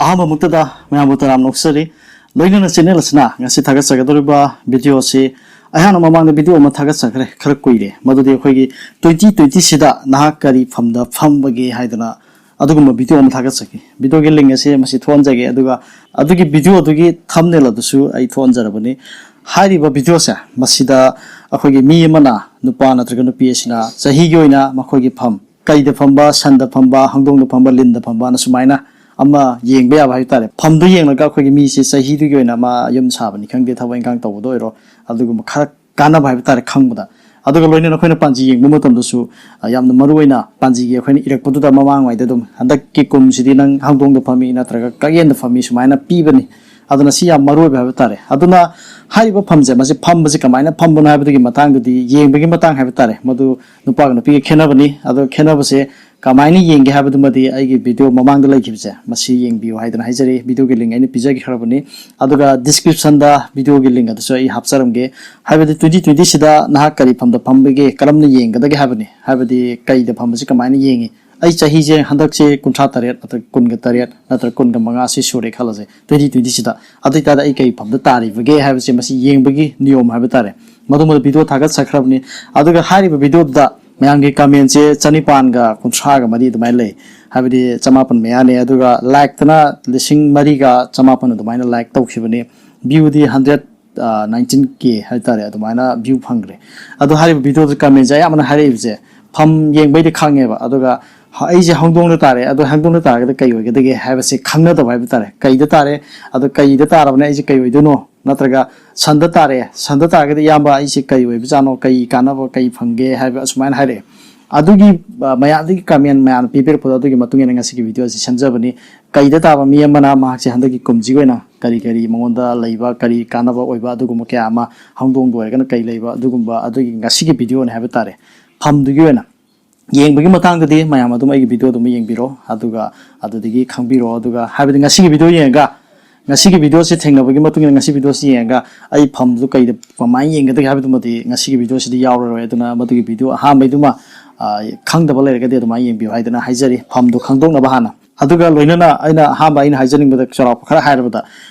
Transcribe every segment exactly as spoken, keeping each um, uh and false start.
ꯑꯍꯥꯟꯕꯃꯛꯇꯗ ꯃꯌꯥꯝꯕꯨ ꯇꯔꯥꯝꯅ ꯑꯣꯛꯆꯔꯤ꯫ ꯂꯣꯏꯅꯅ ꯆꯦꯅꯦꯜ ꯑꯁꯤꯅ ꯉꯁꯤ ꯊꯥꯒꯠꯆꯒꯗꯧꯔꯤꯕ ꯚꯤꯗꯤꯑꯣ ꯑꯁꯤ ꯑꯩꯍꯥꯛꯅ ꯃꯃꯥꯡꯗ ꯚꯤꯗꯤꯑꯣ ꯑꯃ ꯊꯥꯒꯠꯆꯈ꯭ꯔꯦ, ꯈꯔ ꯀꯨꯏꯔꯦ꯫ ꯃꯗꯨꯗꯤ ꯑꯩꯈꯣꯏꯒꯤ ꯇ꯭ꯋꯦꯟꯇꯤ ꯇ꯭ꯋꯦꯟꯇꯤ ꯁꯤꯗ ꯅꯍꯥꯛ ꯀꯔꯤ ꯐꯝꯗ ꯐꯝꯕꯒꯦ ꯍꯥꯏꯗꯅ ꯑꯗꯨꯒꯨꯝꯕ ꯚꯤꯗꯤꯑꯣ ꯑꯃ ꯊꯥꯒꯠꯆꯈꯤ꯫ ꯚꯤꯗꯤꯑꯣꯒꯤ ꯂꯤꯡ ꯑꯁꯤ ꯃꯁꯤ ꯊꯣꯛꯍꯟꯖꯒꯦ, ꯑꯗꯨꯒ ꯑꯗꯨꯒꯤ ꯚꯤꯗꯤꯑꯣꯗꯨꯒꯤ ꯊꯝꯅꯦꯜ ꯑꯗꯨꯁꯨ ꯑꯩ ꯊꯣꯛꯍꯟꯖꯔꯕꯅꯤ꯫ ꯍꯥꯏꯔꯤꯕ ꯚꯤꯗꯤꯑꯣꯁꯦ ꯃꯁꯤꯗ ꯑꯩꯈꯣꯏꯒꯤ ꯃꯤ ꯑꯃꯅ, ꯅꯨꯄꯥ ꯅꯠꯇ꯭ꯔꯒ ꯅꯨꯄꯤ ꯑꯁꯤꯅ ꯆꯍꯤꯒꯤ ꯑꯣꯏꯅ ꯃꯈꯣꯏꯒꯤ ꯐꯝ, ꯀꯩꯗ ꯐꯝꯕ, ꯁꯟꯗ ꯐꯝꯕ, ꯍꯧꯗꯣꯡꯗ ꯐꯝꯕ, ꯂꯤꯟꯗ ꯐꯝꯕꯅ ꯁꯨꯃꯥꯏꯅ ꯑꯃ ꯌꯦꯡꯕ ꯌꯥꯕ ꯍꯥꯏꯕ ꯇꯥꯔꯦ꯫ ꯐꯝꯗꯨ ꯌꯦꯡꯂꯒ ꯑꯩꯈꯣꯏꯒꯤ ꯃꯤꯁꯦ ꯆꯍꯤꯗꯨꯒꯤ ꯑꯣꯏꯅ ꯑꯃ ꯌꯨꯝ ꯁꯥꯕꯅꯤ ꯈꯪꯗꯦ, ꯊꯕꯛ ꯏꯪꯈꯥꯡ ꯇꯧꯕꯗ ꯑꯣꯏꯔꯣ, ꯑꯗꯨꯒꯨꯝꯕ ꯈꯔ ꯀꯥꯟꯅꯕ ꯍꯥꯏꯕ ꯇꯥꯔꯦ ꯈꯪꯕꯗ꯫ ꯑꯗꯨꯒ ꯂꯣꯏꯅꯅ ꯑꯩꯈꯣꯏꯅ ꯄꯥꯟꯖꯤ ꯌꯦꯡꯕ ꯃꯇꯝꯗꯁꯨ, ꯑ, ꯌꯥꯝꯅ ꯃꯔꯨ ꯑꯣꯏꯅ ꯄꯥꯟꯖꯤꯒꯤ ꯑꯩꯈꯣꯏꯅ ꯏꯔꯛꯄꯗꯨꯗ ꯃꯃꯥꯡꯋꯥꯏꯗ ꯑꯗꯨꯝ ꯍꯟꯗꯛꯀꯤ ꯀꯨꯝꯁꯤꯗꯤ ꯅꯪ ꯍꯧꯗꯣꯡꯗ ꯐꯝꯃꯤ ꯅꯠꯇ꯭ꯔꯒ ꯀꯛꯌꯦꯟꯗ ꯐꯝꯃꯤ ꯁꯨꯃꯥꯏꯅ ꯄꯤꯕꯅꯤ꯫ ꯑꯗꯨꯅ ꯁꯤ ꯌꯥꯝ ꯃꯔꯨ ꯑꯣꯏꯕ ꯍꯥꯏꯕ ꯇꯥꯔꯦ꯫ ꯑꯗꯨꯅ ꯍꯥꯏꯔꯤꯕ ꯐꯝꯁꯦ, ꯃꯁꯤ ꯐꯝꯕꯁꯦ ꯀꯃꯥꯏꯅ ꯐꯝꯕꯅꯣ ꯍꯥꯏꯕꯗꯨꯒꯤ ꯃꯇꯥꯡꯗꯨꯗꯤ, ꯌꯦꯡꯕꯒꯤ ꯃꯇꯥꯡ ꯍꯥꯏꯕ ꯇꯥꯔꯦ, ꯃꯗꯨ ꯅꯨꯄꯥꯒ ꯅꯨꯄꯤꯒ ꯈꯦꯠꯅꯕꯅꯤ꯫ ꯑꯗꯣ ꯈꯦꯠꯅꯕꯁꯦ ꯀꯃꯥꯏꯅ ꯌꯦꯡꯒꯦ ꯍꯥꯏꯕꯗꯨꯃꯗꯤ ꯑꯩꯒꯤ ꯚꯤꯗꯤꯑꯣ ꯃꯃꯥꯡꯗ ꯂꯩꯈꯤꯕꯁꯦ ꯃꯁꯤ ꯌꯦꯡꯕꯤꯌꯨ ꯍꯥꯏꯗꯅ ꯍꯥꯏꯖꯔꯤ꯫ ꯚꯤꯗꯤꯑꯣꯒꯤ ꯂꯤꯡ ꯑꯩꯅ ꯄꯤꯖꯈ꯭ꯔꯕꯅꯤ, ꯑꯗꯨꯒ ꯗꯤꯁꯀ꯭ꯔꯤꯞꯁꯟꯗ ꯚꯤꯗꯤꯑꯣꯒꯤ ꯂꯤꯡ ꯑꯗꯨꯁꯨ ꯑꯩ ꯍꯥꯞꯆꯔꯝꯒꯦ꯫ ꯍꯥꯏꯕꯗꯤ ꯇ꯭ꯋꯦꯟꯇꯤ ꯇ꯭ꯋꯦꯟꯇꯤ ꯁꯤꯗ ꯅꯍꯥꯛ ꯀꯔꯤ ꯐꯝꯗ ꯐꯝꯕꯒꯦ, ꯀꯔꯝꯅ ꯌꯦꯡꯒꯗꯒꯦ ꯍꯥꯏꯕꯅꯤ, ꯍꯥꯏꯕꯗꯤ ꯀꯩꯗ ꯐꯝꯕꯁꯤ ꯀꯃꯥꯏꯅ ꯌꯦꯡꯉꯤ꯫ ꯑꯩ ꯆꯍꯤꯁꯦ ꯍꯟꯗꯛꯁꯦ ꯀꯨꯟꯊ꯭ꯔꯥ ꯇꯔꯦꯠ ꯅꯠꯇ꯭ꯔꯒ ꯀꯨꯟꯒ ꯇꯔꯦꯠ ꯅꯠꯇ꯭ꯔꯒ ꯀꯨꯟꯒ ꯃꯉꯥ ꯁꯤ ꯁꯨꯔꯦ ꯈꯜꯂꯁꯦ ꯇ꯭ꯋꯦꯟꯇꯤ ꯇ꯭ꯋꯦꯟꯇꯤ ꯁꯤꯗ꯫ ꯑꯗꯨ ꯑꯣꯏꯇꯥꯔꯗꯤ ꯑꯩ ꯀꯩ ꯐꯝꯗ ꯇꯥꯔꯤꯕꯒꯦ ꯍꯥꯏꯕꯁꯦ ꯃꯁꯤ ꯌꯦꯡꯕꯒꯤ ꯅꯤꯌꯣꯝ ꯍꯥꯏꯕ ꯇꯥꯔꯦ꯫ ꯃꯗꯨꯃꯗ ꯚꯤꯗꯤꯑꯣ ꯊꯥꯒꯠꯆꯈ꯭ꯔꯕꯅꯤ꯫ ꯑꯗꯨꯒ ꯍꯥꯏꯔꯤꯕ ꯚꯤꯗꯤꯑꯣꯗꯨꯗ ꯃꯌꯥꯝꯒꯤ ꯀꯃꯦꯟꯁꯦ ꯆꯅꯤꯄꯥꯟꯒ ꯀꯨꯟꯊ꯭ꯔꯥꯒ ꯃꯔꯤ ꯑꯗꯨꯃꯥꯏꯅ ꯂꯩ, ꯍꯥꯏꯕꯗꯤ ꯆꯃꯥꯄꯟ ꯃꯌꯥꯅꯦ꯫ ꯑꯗꯨꯒ ꯂꯥꯏꯛꯇꯅ ꯂꯤꯁꯤꯡ ꯃꯔꯤꯒ ꯆꯃꯥꯄꯟ ꯑꯗꯨꯃꯥꯏꯅ ꯂꯥꯏꯛ ꯇꯧꯈꯤꯕꯅꯤ꯫ ꯚ꯭ꯌꯨꯗꯤ ꯍꯟꯗ꯭ꯔꯦꯠ ꯅꯥꯏꯟꯇꯤꯟ ꯀꯦ ꯍꯥꯏꯇꯥꯔꯦ, ꯑꯗꯨꯃꯥꯏꯅ ꯚ꯭ꯌꯨ ꯐꯪꯈ꯭ꯔꯦ꯫ ꯑꯗꯣ ꯍꯥꯏꯔꯤꯕ ꯚꯤꯗꯤꯑꯣꯗ ꯀꯃꯦꯟꯁꯦ ꯑꯌꯥꯝꯕꯅ ꯍꯥꯏꯔꯛꯏꯕꯁꯦ ꯐꯝ ꯌꯦꯡꯕꯩꯗꯤ ꯈꯪꯉꯦꯕ, ꯑꯗꯨꯒ ꯍ-, ꯑꯩꯁꯦ ꯍꯧꯗꯣꯡꯗ ꯇꯥꯔꯦ, ꯑꯗꯣ ꯍꯧꯗꯣꯡꯗ ꯇꯥꯔꯒꯗꯤ ꯀꯩ ꯑꯣꯏꯒꯗꯒꯦ ꯍꯥꯏꯕꯁꯦ ꯈꯪꯅꯗꯕ ꯍꯥꯏꯕ ꯇꯥꯔꯦ꯫ ꯀꯩꯗ ꯇꯥꯔꯦ, ꯑꯗꯣ ꯀꯩꯗ ꯇꯥꯔꯕꯅꯤꯅ ꯑꯩꯁꯦ ꯀꯩ ꯑꯣꯏꯗꯣꯏꯅꯣ? ꯅꯠꯇ꯭ꯔꯒ ꯁꯟꯗ ꯇꯥꯔꯦ, ꯁꯟꯗ ꯇꯥꯔꯒꯗꯤ ꯏꯌꯥꯝꯕ ꯑꯩꯁꯦ ꯀꯩ ꯑꯣꯏꯕꯖꯥꯠꯅꯣ, ꯀꯩ ꯀꯥꯟꯅꯕ, ꯀꯩ ꯐꯪꯒꯦ ꯍꯥꯏꯕ ꯑꯁꯨꯃꯥꯏꯅ ꯍꯥꯏꯔꯛꯑꯦ꯫ ꯑꯗꯨꯒꯤ, ꯑ, ꯃꯌꯥꯝꯗꯒꯤ ꯀꯃꯦꯟ ꯃꯌꯥꯝꯅ ꯄꯤꯕꯤꯔꯛꯄꯗꯣ, ꯑꯗꯨꯒꯤ ꯃꯇꯨꯡ ꯏꯟꯅ ꯉꯁꯤꯒꯤ ꯚꯤꯗꯤꯑꯣ ꯑꯁꯤ ꯁꯦꯝꯖꯕꯅꯤ꯫ ꯀꯩꯗ ꯇꯥꯕ ꯃꯤ ꯑꯃꯅ ꯃꯍꯥꯛꯁꯦ ꯍꯟꯗꯛꯀꯤ ꯀꯨꯝꯁꯤꯒꯤ ꯑꯣꯏꯅ ꯀꯔꯤ ꯀꯔꯤ ꯃꯉꯣꯟꯗ ꯂꯩꯕ, ꯀꯔꯤ ꯀꯥꯟꯅꯕ ꯑꯣꯏꯕ, ꯑꯗꯨꯒꯨꯝꯕ ꯀꯌꯥ ꯑꯃ, ꯍꯧꯗꯣꯡꯗ ꯑꯣꯏꯔꯒꯅ ꯀꯩ ꯂꯩꯕ, ꯑꯗꯨꯒꯨꯝꯕ ꯑꯗꯨꯒꯤ ꯉꯁꯤꯒꯤ ꯚꯤꯗꯤꯑꯣꯅꯤ ꯍꯥꯏꯕ ꯇꯥꯔꯦ꯫ ꯐꯝꯗꯨꯒꯤ ꯑꯣꯏꯅ ꯌꯦꯡꯕꯒꯤ ꯃꯇꯥꯡꯗꯗꯤ ꯃꯌꯥꯝ ꯑꯗꯨꯝ ꯑꯩꯒꯤ ꯚꯤꯗꯤꯑꯣ ꯑꯗꯨꯝ ꯌꯦꯡꯕꯤꯔꯣ, ꯑꯗꯨꯒ ꯑꯗꯨꯗꯒꯤ ꯈꯪꯕꯤꯔꯣ꯫ ꯑꯗꯨꯒ ꯍꯥꯏꯕꯗꯤ ꯉꯁꯤꯒꯤ ꯚꯤꯗꯤꯑꯣ ꯌꯦꯡꯉꯒ, ꯉꯁꯤꯒꯤ ꯚꯤꯗꯤꯑꯣꯁꯤ ꯊꯦꯡꯅꯕꯒꯤ ꯃꯇꯨꯡ ꯏꯟꯅ ꯉꯁꯤ ꯚꯤꯗꯤꯑꯣꯁꯤ ꯌꯦꯡꯉꯒ ꯑꯩ ꯐꯝꯗꯨ ꯀꯩꯗ ꯀꯃꯥꯏꯅ ꯌꯦꯡꯒꯗꯒꯦ ꯍꯥꯏꯕꯗꯨꯃꯗꯤ ꯉꯁꯤꯒꯤ ꯚꯤꯗꯤꯑꯣꯁꯤꯗꯤ ꯌꯥꯎꯔꯔꯣꯏ꯫ ꯑꯗꯨꯅ ꯃꯗꯨꯒꯤ ꯚꯤꯗꯤꯑꯣ ꯑꯍꯥꯟꯕꯩꯗꯨꯃ, ꯑ, ꯈꯪꯗꯕ ꯂꯩꯔꯒꯗꯤ ꯑꯗꯨꯃꯥꯏꯅ ꯌꯦꯡꯕꯤꯌꯨ ꯍꯥꯏꯗꯅ ꯍꯥꯏꯖꯔꯤ, ꯐꯝꯗꯨ ꯈꯪꯗꯣꯛꯅꯕ ꯍꯥꯟꯅ꯫ ꯑꯗꯨꯒ ꯂꯣꯏꯅꯅ ꯑꯩꯅ ꯑꯍꯥꯟꯕ ꯑꯩꯅ ꯍꯥꯏꯖꯅꯤꯡꯕꯗ, ꯆꯥꯎꯔꯥꯛꯄ ꯈꯔ ꯍꯥꯏꯔꯕꯗ,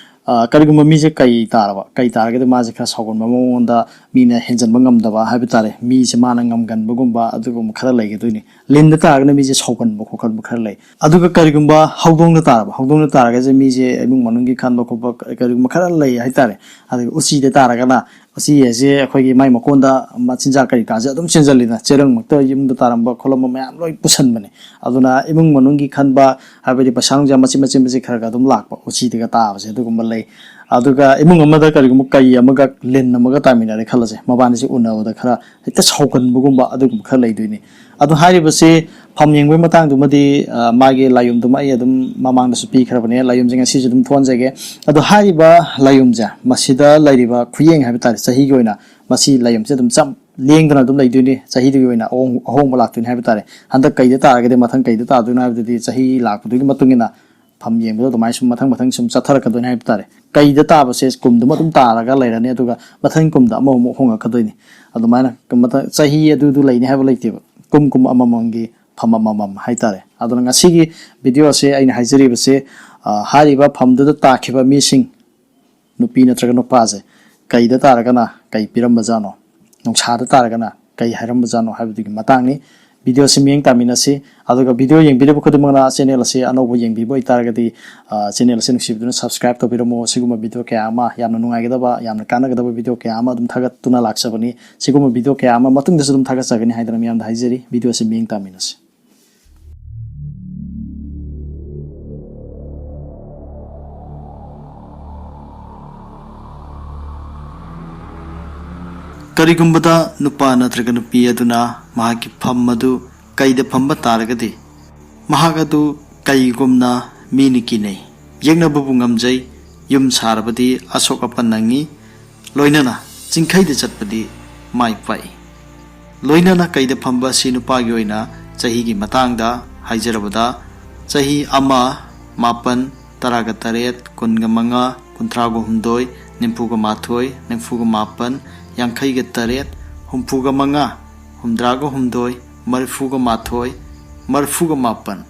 ꯑ, ꯀꯔꯤꯒꯨꯝꯕ ꯃꯤꯁꯦ ꯀꯩ ꯇꯥꯔꯕ, ꯀꯩ ꯇꯥꯔꯒꯗꯤ ꯃꯥꯁꯦ ꯈꯔ ꯁꯥꯎꯒꯟꯕ, ꯃꯉꯣꯟꯗ ꯃꯤꯅ ꯍꯦꯟꯖꯟꯕ ꯉꯝꯗꯕ ꯍꯥꯏꯕ ꯇꯥꯔꯦ, ꯃꯤꯁꯦ ꯃꯥꯅ ꯉꯝꯒꯟꯕꯒꯨꯝꯕ ꯑꯗꯨꯒꯨꯝꯕ ꯈꯔ ꯂꯩꯒꯗꯣꯏꯅꯤ꯫ ꯂꯤꯟꯗ ꯇꯥꯔꯒꯅ ꯃꯤꯁꯦ ꯁꯥꯎꯒꯟꯕ ꯈꯣꯠꯀꯟꯕ ꯈꯔ ꯂꯩ꯫ ꯑꯗꯨꯒ ꯀꯔꯤꯒꯨꯝꯕ ꯍꯧꯗꯣꯡꯗ ꯇꯥꯔꯕ, ꯍꯧꯗꯣꯡꯗ ꯇꯥꯔꯒꯁꯦ ꯃꯤꯁꯦ ꯏꯃꯨꯡ ꯃꯅꯨꯡꯒꯤ ꯈꯟꯕ ꯈꯣꯠꯄ ꯀꯔꯤꯒꯨꯝꯕ ꯈꯔ ꯂꯩ ꯍꯥꯏꯇꯥꯔꯦ꯫ ꯑꯗꯨꯒ ꯎꯆꯤꯗ ꯇꯥꯔꯒꯅ, ꯎꯆꯤ ꯍꯥꯏꯁꯦ ꯑꯩꯈꯣꯏꯒꯤ ꯃꯥꯏ ꯃꯀꯣꯟꯗ ꯃꯆꯤꯟꯖꯥꯛ ꯀꯔꯤ ꯀꯥꯁꯦ ꯑꯗꯨꯝ ꯆꯦꯟꯁꯤꯜꯂꯤꯅ, ꯆꯦꯔꯪꯃꯛꯇ ꯌꯨꯝꯗ ꯇꯥꯔꯝꯕ ꯈꯣꯠꯂꯝꯕ ꯃꯌꯥꯝ ꯂꯣꯏ ꯄꯨꯁꯟꯕꯅꯦ꯫ ꯑꯗꯨꯅ ꯏꯃꯨꯡ ꯃꯅꯨꯡꯒꯤ ꯈꯟꯕ, ꯍꯥꯏꯕꯗꯤ ꯄꯩꯁꯥ ꯅꯨꯡꯁꯥ ꯃꯆꯤꯠ ꯃꯆꯤꯠ ꯃꯆꯤꯠ ꯈꯔ ꯈꯔ ꯑꯗꯨꯝ ꯂꯥꯛꯄ, ꯎꯆꯤꯗꯒ ꯇꯥꯕꯁꯦ ꯑꯗꯨꯒꯨꯝꯕ ꯂꯩ꯫ ꯑꯗꯨꯒ ꯏꯃꯨꯡ ꯑꯃꯗ ꯀꯔꯤꯒꯨꯝꯕ ꯀꯩ ꯑꯃꯒ ꯂꯤꯟ ꯑꯃꯒ ꯇꯥꯃꯤꯟꯅꯔꯦ ꯈꯜꯂꯁꯦ, ꯃꯕꯥꯅꯤꯁꯦ ꯎꯅꯕꯗ ꯈꯔ ꯍꯦꯛꯇ ꯁꯥꯎꯒꯟꯕꯒꯨꯝꯕ ꯑꯗꯨꯒꯨꯝꯕ ꯈꯔ ꯂꯩꯗꯣꯏꯅꯤ꯫ ꯑꯗꯣ ꯍꯥꯏꯔꯤꯕꯁꯤ ꯐꯝ ꯌꯦꯡꯕꯒꯤ ꯃꯇꯥꯡꯗꯨꯃꯗꯤ, ꯑ, ꯃꯥꯒꯤ ꯂꯥꯏꯌꯨꯝꯗꯨꯃ ꯑꯩ ꯑꯗꯨꯝ ꯃꯃꯥꯡꯗꯁꯨ ꯄꯤꯈ꯭ꯔꯕꯅꯦ, ꯂꯥꯏꯌꯨꯝꯁꯦ ꯉꯁꯤꯁꯨ ꯑꯗꯨꯝ ꯊꯣꯟꯖꯒꯦ꯫ ꯑꯗꯣ ꯍꯥꯏꯔꯤꯕ ꯂꯥꯏꯌꯨꯝꯁꯦ, ꯃꯁꯤꯗ ꯂꯩꯔꯤꯕ ꯈꯨꯌꯦꯡ ꯍꯥꯏꯕ ꯇꯥꯔꯦ, ꯆꯍꯤꯒꯤ ꯑꯣꯏꯅ ꯃꯁꯤ ꯂꯥꯏꯌꯨꯝꯁꯦ ꯑꯗꯨꯝ ꯆꯞ ꯂꯦꯡꯗꯅ ꯑꯗꯨꯝ ꯂꯩꯗꯣꯏꯅꯤ, ꯆꯍꯤꯗꯨꯒꯤ ꯑꯣꯏꯅ ꯑꯍꯣꯡ-, ꯑꯍꯣꯡꯕ ꯂꯥꯛꯇꯣꯏꯅꯤ ꯍꯥꯏꯕ ꯇꯥꯔꯦ꯫ ꯍꯟꯗꯛ ꯀꯩꯗ ꯇꯥꯔꯒꯗꯤ ꯃꯊꯪ ꯀꯩꯗ ꯇꯥꯗꯣꯏꯅꯣ ꯍꯥꯏꯕꯗꯨꯗꯤ ꯆꯍꯤ ꯂꯥꯛꯄꯗꯨꯒꯤ ꯃꯇꯨꯡ ꯏꯟꯅ ꯐꯝ ꯌꯦꯡꯕꯗꯣ ꯑꯗꯨꯃꯥꯏꯅ ꯁꯨꯝ ꯃꯊꯪ ꯃꯊꯪ ꯁꯨꯝ ꯆꯠꯊꯔꯛꯀꯗꯣꯏꯅꯤ ꯍꯥꯏꯕ ꯇꯥꯔꯦ꯫ ꯀꯩꯗ ꯇꯥꯕꯁꯦ ꯀꯨꯝꯗꯨꯃ ꯑꯗꯨꯝ ꯇꯥꯔꯒ ꯂꯩꯔꯅꯤ, ꯑꯗꯨꯒ ꯃꯊꯪ ꯀꯨꯝꯗ ꯑꯃꯃꯨꯛ ꯍꯣꯡꯉꯛꯀꯗꯣꯏꯅꯤ꯫ ꯑꯗꯨꯃꯥꯏꯅ ꯃꯊꯪ ꯆꯍꯤ ꯑꯗꯨꯗꯨ ꯂꯩꯅꯤ ꯍꯥꯏꯕ ꯂꯩꯇꯦꯕ, ꯀꯨꯝ ꯀꯨꯝ ꯑꯃꯃꯝꯒꯤ ꯐꯝ ꯑꯃꯃꯝ ꯍꯥꯏꯇꯥꯔꯦ꯫ ꯑꯗꯨꯅ ꯉꯁꯤꯒꯤ ꯚꯤꯗꯤꯑꯣꯁꯦ ꯑꯩꯅ ꯍꯥꯏꯖꯔꯤꯕꯁꯦ, ꯑ, ꯍꯥꯏꯔꯤꯕ ꯐꯝꯗꯨꯗ ꯇꯥꯈꯤꯕ ꯃꯤꯁꯤꯡ, ꯅꯨꯄꯤ ꯅꯠꯇ꯭ꯔꯒ ꯅꯨꯄꯥꯁꯦ, ꯀꯩꯗ ꯇꯥꯔꯒꯅ ꯀꯩ ꯄꯤꯔꯝꯕꯖꯥꯠꯅꯣ, ꯅꯨꯡꯁꯥꯗ ꯇꯥꯔꯒꯅ ꯀꯩ ꯍꯥꯏꯔꯝꯕꯖꯥꯠꯅꯣ ꯍꯥꯏꯕꯗꯨꯒꯤ ꯃꯇꯥꯡꯅꯤ꯫ ꯚꯤꯗꯤꯑꯣꯁꯤ ꯃꯤꯠꯌꯦꯡ ꯇꯥꯃꯤꯟꯅꯁꯤ꯫ ꯑꯗꯨꯒ ꯚꯤꯗꯤꯑꯣ ꯌꯦꯡꯕꯤꯔꯤꯕ ꯈꯨꯗꯤꯡꯃꯛꯅ ꯆꯦꯅꯦꯜ ꯑꯁꯤ ꯑꯅꯧꯕ ꯌꯦꯡꯕꯤꯕ ꯑꯣꯏꯇꯥꯔꯒꯗꯤ, ꯑ, ꯆꯦꯅꯦꯜ ꯑꯁꯤ ꯅꯨꯡꯁꯤꯕꯤꯗꯨꯅ ꯁꯕꯁꯀ꯭ꯔꯥꯏꯕ ꯇꯧꯕꯤꯔꯝꯃꯣ꯫ ꯁꯤꯒꯨꯝꯕ ꯚꯤꯗꯤꯑꯣ ꯀꯌꯥ ꯑꯃ, ꯌꯥꯝꯅ ꯅꯨꯡꯉꯥꯏꯒꯗꯕ, ꯌꯥꯝꯅ ꯀꯥꯟꯅꯒꯗꯕ ꯚꯤꯗꯤꯑꯣ ꯀꯌꯥ ꯑꯃ ꯑꯗꯨꯝ ꯊꯥꯒꯠꯇꯨꯅ ꯂꯥꯛꯆꯕꯅꯤ꯫ ꯁꯤꯒꯨꯝꯕ ꯚꯤꯗꯤꯑꯣ ꯀꯌꯥ ꯑꯃ ꯃꯇꯨꯡꯗꯁꯨ ꯑꯗꯨꯝ ꯊꯥꯒꯠꯆꯒꯅꯤ ꯍꯥꯏꯗꯅ ꯃꯤꯌꯥꯝꯗ ꯍꯥꯏꯖꯔꯤ꯫ ꯚꯤꯗꯤꯑꯣ ꯑꯁꯤ ꯃꯤꯠꯌꯦꯡ ꯇꯥꯃꯤꯟꯅꯁꯤ꯫ ꯀꯔꯤꯒꯨꯝꯕꯗ ꯅꯨꯄꯥ ꯅꯠꯇ꯭ꯔꯒ ꯅꯨꯄꯤ ꯑꯗꯨꯅ ꯃꯍꯥꯛꯀꯤ ꯐꯝ ꯑꯗꯨ ꯀꯩꯗ ꯐꯝꯕ ꯇꯥꯔꯒꯗꯤ, ꯃꯍꯥꯛ ꯑꯗꯨ ꯀꯩꯒꯨꯝꯅ ꯃꯤꯅ ꯀꯤꯅꯩ, ꯌꯦꯛꯅꯕꯕꯨ ꯉꯝꯖꯩ, ꯌꯨꯝ ꯁꯥꯔꯕꯗꯤ ꯑꯁꯣꯛ ꯑꯄꯟ ꯅꯪꯉꯤ, ꯂꯣꯏꯅꯅ ꯆꯤꯡꯈꯩꯗ ꯆꯠꯄꯗꯤ ꯃꯥꯏ ꯄꯥꯛꯏ꯫ ꯂꯣꯏꯅꯅ ꯀꯩꯗ ꯐꯝꯕ ꯑꯁꯤ ꯅꯨꯄꯥꯒꯤ ꯑꯣꯏꯅ ꯆꯍꯤꯒꯤ ꯃꯇꯥꯡꯗ ꯍꯥꯏꯖꯔꯕꯗ, ꯆꯍꯤ ꯑꯃ, ꯃꯥꯄꯟ, ꯇꯔꯥꯒ ꯇꯔꯦꯠ, ꯀꯨꯟꯒ ꯃꯉꯥ, ꯀꯨꯟꯊ꯭ꯔꯥꯒ ꯍꯨꯝꯗꯣꯏ, ꯅꯤꯐꯨꯒ ꯃꯥꯊꯣꯏ, ꯅꯤꯐꯨꯒ ꯃꯥꯄꯟ, ꯌꯥꯡꯈꯩꯒ ꯇꯔꯦꯠ, ꯍꯨꯝꯐꯨꯒ ꯃꯉꯥ, ꯍꯨꯝꯗ꯭ꯔꯥꯒ ꯍꯨꯝꯗꯣꯏ, ꯃꯔꯤꯐꯨꯒ ꯃꯥꯊꯣꯏ, ꯃꯔꯤꯐꯨꯒ ꯃꯥꯄꯟ꯫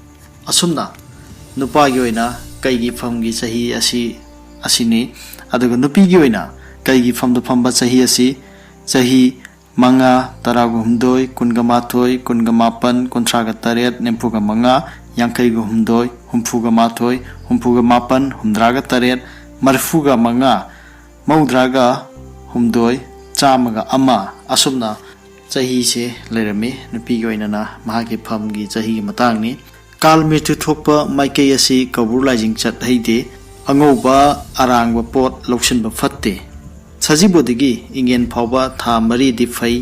ꯑꯁꯨꯝꯅ ꯅꯨꯄꯥꯒꯤ ꯑꯣꯏꯅ ꯀꯩꯒꯤ ꯐꯝꯒꯤ ꯆꯍꯤ ꯑꯁꯤ ꯑꯁꯤꯅꯤ꯫ ꯑꯗꯨꯒ ꯅꯨꯄꯤꯒꯤ ꯑꯣꯏꯅ ꯀꯩꯒꯤ ꯐꯝꯗ ꯐꯝꯕ ꯆꯍꯤ ꯑꯁꯤ ꯆꯍꯤ ꯃꯉꯥ, ꯇꯔꯥꯒ ꯍꯨꯝꯗꯣꯏ, ꯀꯨꯟꯒ ꯃꯥꯊꯣꯏ, ꯀꯨꯟꯒ ꯃꯥꯄꯟ, ꯀꯨꯟꯊ꯭ꯔꯥꯒ ꯇꯔꯦꯠ, ꯅꯤꯐꯨꯒ ꯃꯉꯥ, ꯌꯥꯡꯈꯩꯒ ꯍꯨꯝꯗꯣꯏ, ꯍꯨꯝꯐꯨꯒ ꯃꯥꯊꯣꯏ, ꯍꯨꯝꯐꯨꯒ ꯃꯥꯄꯟ, ꯍꯨꯝꯗ꯭ꯔꯥꯒ ꯇꯔꯦꯠ, ꯃꯔꯤꯐꯨꯒ ꯃꯉꯥ, ꯃꯧꯗ꯭ꯔꯥꯒ ꯍꯨꯝꯗꯣꯏ, ꯆꯥꯝꯃꯒ ꯑꯃ, ꯑꯁꯨꯝꯅ ꯆꯍꯤꯁꯦ ꯂꯩꯔꯝꯃꯤ꯫ ꯅꯨꯄꯤꯒꯤ ꯑꯣꯏꯅꯅ ꯃꯍꯥꯛꯀꯤ ꯐꯝꯒꯤ ꯆꯍꯤꯒꯤ ꯃꯇꯥꯡꯅꯤ꯫ ꯀꯥꯜ ꯃ꯭ꯔꯤꯇ꯭ꯌꯨ ꯊꯣꯛꯄ ꯃꯥꯏꯀꯩ ꯑꯁꯤ ꯀꯧꯕ꯭ꯔꯨ ꯂꯥꯏꯖꯤꯡ ꯆꯠ ꯍꯩꯗꯦ꯫ ꯑꯉꯧꯕ ꯑꯔꯥꯡꯕ ꯄꯣꯠ ꯂꯧꯁꯤꯟꯕ ꯐꯠꯇꯦ꯫ ꯁꯖꯤꯕꯨꯗꯒꯤ ꯏꯉꯦꯟ ꯐꯥꯎꯕ ꯊꯥ ꯃꯔꯤꯗꯤ ꯐꯩ꯫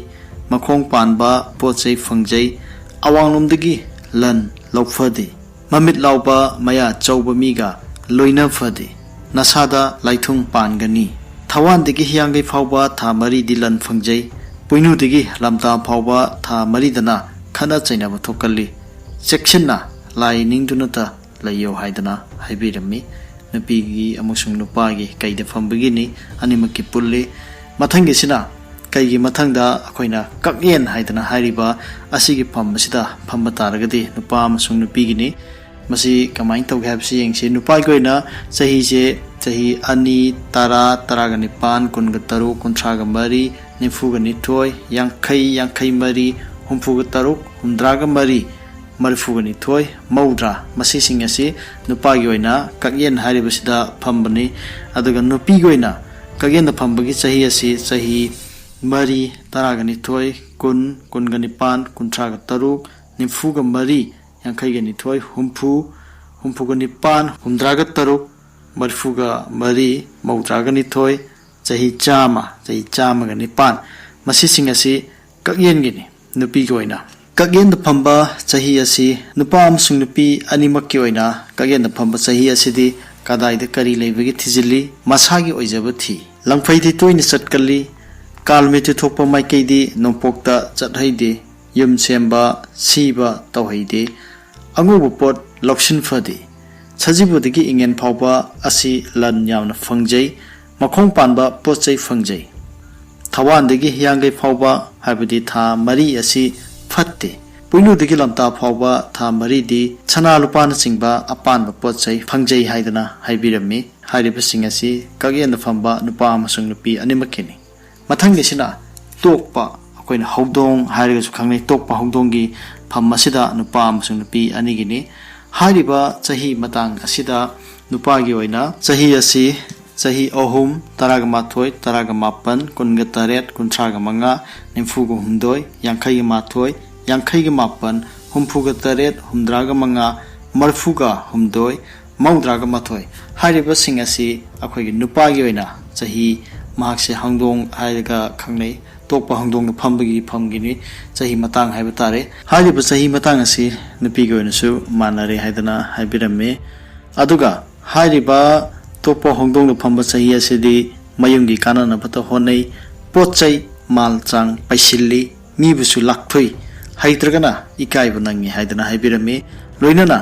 ꯃꯈꯣꯡ ꯄꯥꯟꯕ ꯄꯣꯠ ꯆꯩ ꯐꯪꯖꯩ꯫ ꯑꯋꯥꯡꯂꯣꯝꯗꯒꯤ ꯂꯟ ꯂꯧꯐꯗꯦ꯫ ꯃꯃꯤꯠ ꯂꯥꯎꯕ ꯃꯌꯥ ꯆꯧꯕ ꯃꯤꯒ ꯂꯣꯏꯅ ꯐꯗꯦ꯫ ꯅꯁꯥꯗ ꯂꯥꯏꯊꯨꯡ ꯄꯥꯟꯒꯅꯤ꯫ ꯊꯋꯥꯟꯗꯒꯤ ꯍꯤꯌꯥꯡꯒꯩ ꯐꯥꯎꯕ ꯊꯥ ꯃꯔꯤꯗꯤ ꯂꯟ ꯐꯪꯖꯩ꯫ ꯄꯣꯏꯅꯨꯗꯒꯤ ꯂꯝꯇꯥ ꯐꯥꯎꯕ ꯊꯥ ꯃꯔꯤꯗꯅ ꯈꯠꯅ ꯆꯩꯅꯕ ꯊꯣꯛꯀꯜꯂꯤ꯫ ꯆꯦꯛꯁꯤꯟꯅ ꯂꯥꯏ ꯅꯤꯡꯗꯨꯅꯇ ꯂꯩꯌꯨ ꯍꯥꯏꯗꯅ ꯍꯥꯏꯕꯤꯔꯝꯃꯤ꯫ ꯅꯨꯄꯤꯒꯤ ꯑꯃꯁꯨꯡ ꯅꯨꯄꯥꯒꯤ ꯀꯩꯗ ꯐꯝꯕꯒꯤꯅꯤ, ꯑꯅꯤꯃꯛꯀꯤ ꯄꯨꯜꯂꯤ꯫ ꯃꯊꯪꯒꯤꯁꯤꯅ ꯀꯩꯒꯤ ꯃꯊꯪꯗ ꯑꯩꯈꯣꯏꯅ ꯀꯛꯌꯦꯟ ꯍꯥꯏꯗꯅ ꯍꯥꯏꯔꯤꯕ ꯑꯁꯤꯒꯤ ꯐꯝ ꯑꯁꯤꯗ ꯐꯝꯕ ꯇꯥꯔꯒꯗꯤ ꯅꯨꯄꯥ ꯑꯃꯁꯨꯡ ꯅꯨꯄꯤꯒꯤꯅꯤ꯫ ꯃꯁꯤ ꯀꯃꯥꯏꯅ ꯇꯧꯒꯦ ꯍꯥꯏꯕꯁꯤ ꯌꯦꯡꯁꯤ꯫ ꯅꯨꯄꯥꯒꯤ ꯑꯣꯏꯅ ꯆꯍꯤꯁꯦ ꯆꯍꯤ ꯑꯅꯤ, ꯇꯔꯥ, ꯇꯔꯥꯒ ꯅꯤꯄꯥꯟ, ꯀꯨꯟꯒ ꯇꯔꯨꯛ, ꯀꯨꯟꯊ꯭ꯔꯥꯒ ꯃꯔꯤ, ꯅꯤꯐꯨꯒ ꯅꯤꯊꯣꯏ, ꯌꯥꯡꯈꯩ, ꯌꯥꯡꯈꯩ ꯃꯔꯤ, ꯍꯨꯝꯐꯨꯒ ꯇꯔꯨꯛ, ꯍꯨꯝꯗ꯭ꯔꯥꯒ ꯃꯔꯤ, ꯃꯔꯤꯐꯨꯒ ꯅꯤꯊꯣꯏ, ꯃꯧꯗ꯭ꯔꯥ, ꯃꯁꯤꯁꯤꯡ ꯑꯁꯤ ꯅꯨꯄꯥꯒꯤ ꯑꯣꯏꯅ ꯀꯛꯌꯦꯟ ꯍꯥꯏꯔꯤꯕꯁꯤꯗ ꯐꯝꯕꯅꯤ꯫ ꯑꯗꯨꯒ ꯅꯨꯄꯤꯒꯤ ꯑꯣꯏꯅ ꯀꯛꯌꯦꯟꯗ ꯐꯝꯕꯒꯤ ꯆꯍꯤ ꯑꯁꯤ ꯆꯍꯤ ꯃꯔꯤ, ꯇꯔꯥꯒ ꯅꯤꯊꯣꯏ, ꯀꯨꯟ, ꯀꯨꯟꯒ ꯅꯤꯄꯥꯟ, ꯀꯨꯟꯊ꯭ꯔꯥꯒ ꯇꯔꯨꯛ, ꯅꯤꯐꯨꯒ ꯃꯔꯤ, ꯌꯥꯡꯈꯩꯒ ꯅꯤꯊꯣꯏ, ꯍꯨꯝꯐꯨ, ꯍꯨꯝꯐꯨꯒ ꯅꯤꯄꯥꯟ, ꯍꯨꯝꯗ꯭ꯔꯥꯒ ꯇꯔꯨꯛ, ꯃꯔꯤꯐꯨꯒ ꯃꯔꯤ, ꯃꯧꯗ꯭ꯔꯥꯒ ꯅꯤꯊꯣꯏ, ꯆꯍꯤ ꯆꯥꯝꯃ, ꯆꯍꯤ ꯆꯥꯝꯃꯒ ꯅꯤꯄꯥꯟ, ꯃꯁꯤꯁꯤꯡ ꯑꯁꯤ ꯀꯛꯌꯦꯟꯒꯤꯅꯤ꯫ ꯅꯨꯄꯤꯒꯤ ꯑꯣꯏꯅ ꯀꯛꯌꯦꯟꯗ ꯐꯝꯕ ꯆꯍꯤ ꯑꯁꯤ ꯅꯨꯄꯥ ꯑꯃꯁꯨꯡ ꯅꯨꯄꯤ ꯑꯅꯤꯃꯛꯀꯤ ꯑꯣꯏꯅ ꯀꯛꯌꯦꯟꯗ ꯐꯝꯕ ꯆꯍꯤ ꯑꯁꯤꯗꯤ ꯀꯗꯥꯏꯗ ꯀꯔꯤ ꯂꯩꯕꯒꯦ ꯊꯤꯖꯤꯜꯂꯤ, ꯃꯁꯥꯒꯤ ꯑꯣꯏꯖꯕ ꯊꯤ꯫ ꯂꯪꯐꯩꯗꯤ ꯇꯣꯏꯅ ꯆꯠꯀꯜꯂꯤ꯫ ꯀꯥꯜ ꯃ꯭ꯔꯤꯇ꯭ꯌꯨ ꯊꯣꯛꯄ ꯃꯥꯏꯀꯩꯗꯤ ꯅꯣꯡꯄꯣꯛꯇ ꯆꯠꯍꯩꯗꯦ꯫ ꯌꯨꯝ ꯁꯦꯝꯕ, ꯁꯤꯕ ꯇꯧꯍꯩꯗꯦ꯫ ꯑꯉꯧꯕ ꯄꯣꯠ ꯂꯧꯁꯤꯟ ꯐꯗꯦ꯫ ꯁꯖꯤꯕꯨꯗꯒꯤ ꯏꯉꯦꯟ ꯐꯥꯎꯕ ꯑꯁꯤ ꯂꯟ ꯌꯥꯝꯅ ꯐꯪꯖꯩ꯫ ꯃꯈꯣꯡ ꯄꯥꯟꯕ ꯄꯣꯠ ꯆꯩ ꯐꯪꯖꯩ꯫ ꯊꯋꯥꯟꯗꯒꯤ ꯍꯤꯌꯥꯡꯒꯩ ꯐꯥꯎꯕ, ꯍꯥꯏꯕꯗꯤ ꯊꯥ ꯃꯔꯤ ꯑꯁꯤ ꯐꯠꯇꯦ꯫ ꯄꯣꯏꯅꯨꯗꯒꯤ ꯂꯝꯇꯥ ꯐꯥꯎꯕ ꯊꯥ ꯃꯔꯤꯗꯤ ꯁꯅꯥ ꯂꯨꯄꯥꯅꯆꯤꯡꯕ ꯑꯄꯥꯟꯕ ꯄꯣꯠ ꯆꯩ ꯐꯪꯖꯩ ꯍꯥꯏꯗꯅ ꯍꯥꯏꯕꯤꯔꯝꯃꯤ꯫ ꯍꯥꯏꯔꯤꯕꯁꯤꯡ ꯑꯁꯤ ꯀꯛꯌꯦꯟꯗ ꯐꯝꯕ ꯅꯨꯄꯥ ꯑꯃꯁꯨꯡ ꯅꯨꯄꯤ ꯑꯅꯤꯃꯛꯀꯤꯅꯤ꯫ ꯃꯊꯪꯒꯤꯁꯤꯅ ꯇꯣꯛꯄ, ꯑꯩꯈꯣꯏꯅ ꯍꯧꯗꯣꯡ ꯍꯥꯏꯔꯒꯁꯨ ꯈꯪꯅꯩ꯫ ꯇꯣꯛꯄ ꯍꯧꯗꯣꯡꯒꯤ ꯐꯝ ꯑꯁꯤꯗ ꯅꯨꯄꯥ ꯑꯃꯁꯨꯡ ꯅꯨꯄꯤ ꯑꯅꯤꯒꯤꯅꯤ꯫ ꯍꯥꯏꯔꯤꯕ ꯆꯍꯤ ꯃꯇꯥꯡ ꯑꯁꯤꯗ ꯅꯨꯄꯥꯒꯤ ꯑꯣꯏꯅ ꯆꯍꯤ ꯑꯁꯤ ꯆꯍꯤ ꯑꯍꯨꯝ, ꯇꯔꯥꯒ ꯃꯥꯊꯣꯏ, ꯇꯔꯥꯒ ꯃꯥꯄꯟ, ꯀꯨꯟꯒ ꯇꯔꯦꯠ, ꯀꯨꯟꯊ꯭ꯔꯥꯒ ꯃꯉꯥ, ꯅꯤꯐꯨꯒ ꯍꯨꯝꯗꯣꯏ, ꯌꯥꯡꯈꯩꯒ ꯃꯥꯊꯣꯏ, ꯌꯥꯡꯈꯩꯒ ꯃꯥꯄꯟ, ꯍꯨꯝꯐꯨꯒ ꯇꯔꯦꯠ, ꯍꯨꯝꯗ꯭ꯔꯥꯒ ꯃꯉꯥ, ꯃꯔꯤꯐꯨꯒ ꯍꯨꯝꯗꯣꯏ, ꯃꯧꯗ꯭ꯔꯥꯒ ꯃꯥꯊꯣꯏ꯫ ꯍꯥꯏꯔꯤꯕꯁꯤꯡ ꯑꯁꯤ ꯑꯩꯈꯣꯏꯒꯤ ꯅꯨꯄꯥꯒꯤ ꯑꯣꯏꯅ ꯆꯍꯤ, ꯃꯍꯥꯛꯁꯦ ꯍꯧꯗꯣꯡ ꯍꯥꯏꯔꯒ ꯈꯪꯅꯩ꯫ ꯇꯣꯛꯄ ꯍꯧꯗꯣꯡꯗ ꯐꯝꯕꯒꯤ ꯐꯝꯒꯤꯅꯤ ꯆꯍꯤ ꯃꯇꯥꯡ ꯍꯥꯏꯕ ꯇꯥꯔꯦ꯫ ꯍꯥꯏꯔꯤꯕ ꯆꯍꯤ ꯃꯇꯥꯡ ꯑꯁꯤ ꯅꯨꯄꯤꯒꯤ ꯑꯣꯏꯅꯁꯨ ꯃꯥꯟꯅꯔꯦ ꯍꯥꯏꯗꯅ ꯍꯥꯏꯕꯤꯔꯝꯃꯤ꯫ ꯑꯗꯨꯒ ꯍꯥꯏꯔꯤꯕ ꯇꯣꯛꯄ ꯍꯧꯗꯣꯡꯗ ꯐꯝꯕ ꯆꯍꯤ ꯑꯁꯤꯗꯤ ꯃꯌꯨꯝꯒꯤ ꯀꯥꯟꯅꯅꯕꯇ ꯍꯣꯠꯅꯩ, ꯄꯣꯠ ꯆꯩ ꯃꯥꯜ ꯆꯥꯡ ꯄꯩꯁꯤꯜꯂꯤ, ꯃꯤꯕꯨꯁꯨ ꯂꯥꯛꯊꯨꯏ, ꯍꯩꯇ꯭ꯔꯒꯅ ꯏꯀꯥꯏꯕ ꯅꯪꯉꯤ ꯍꯥꯏꯗꯅ ꯍꯥꯏꯕꯤꯔꯝꯃꯤ꯫ ꯂꯣꯏꯅꯅ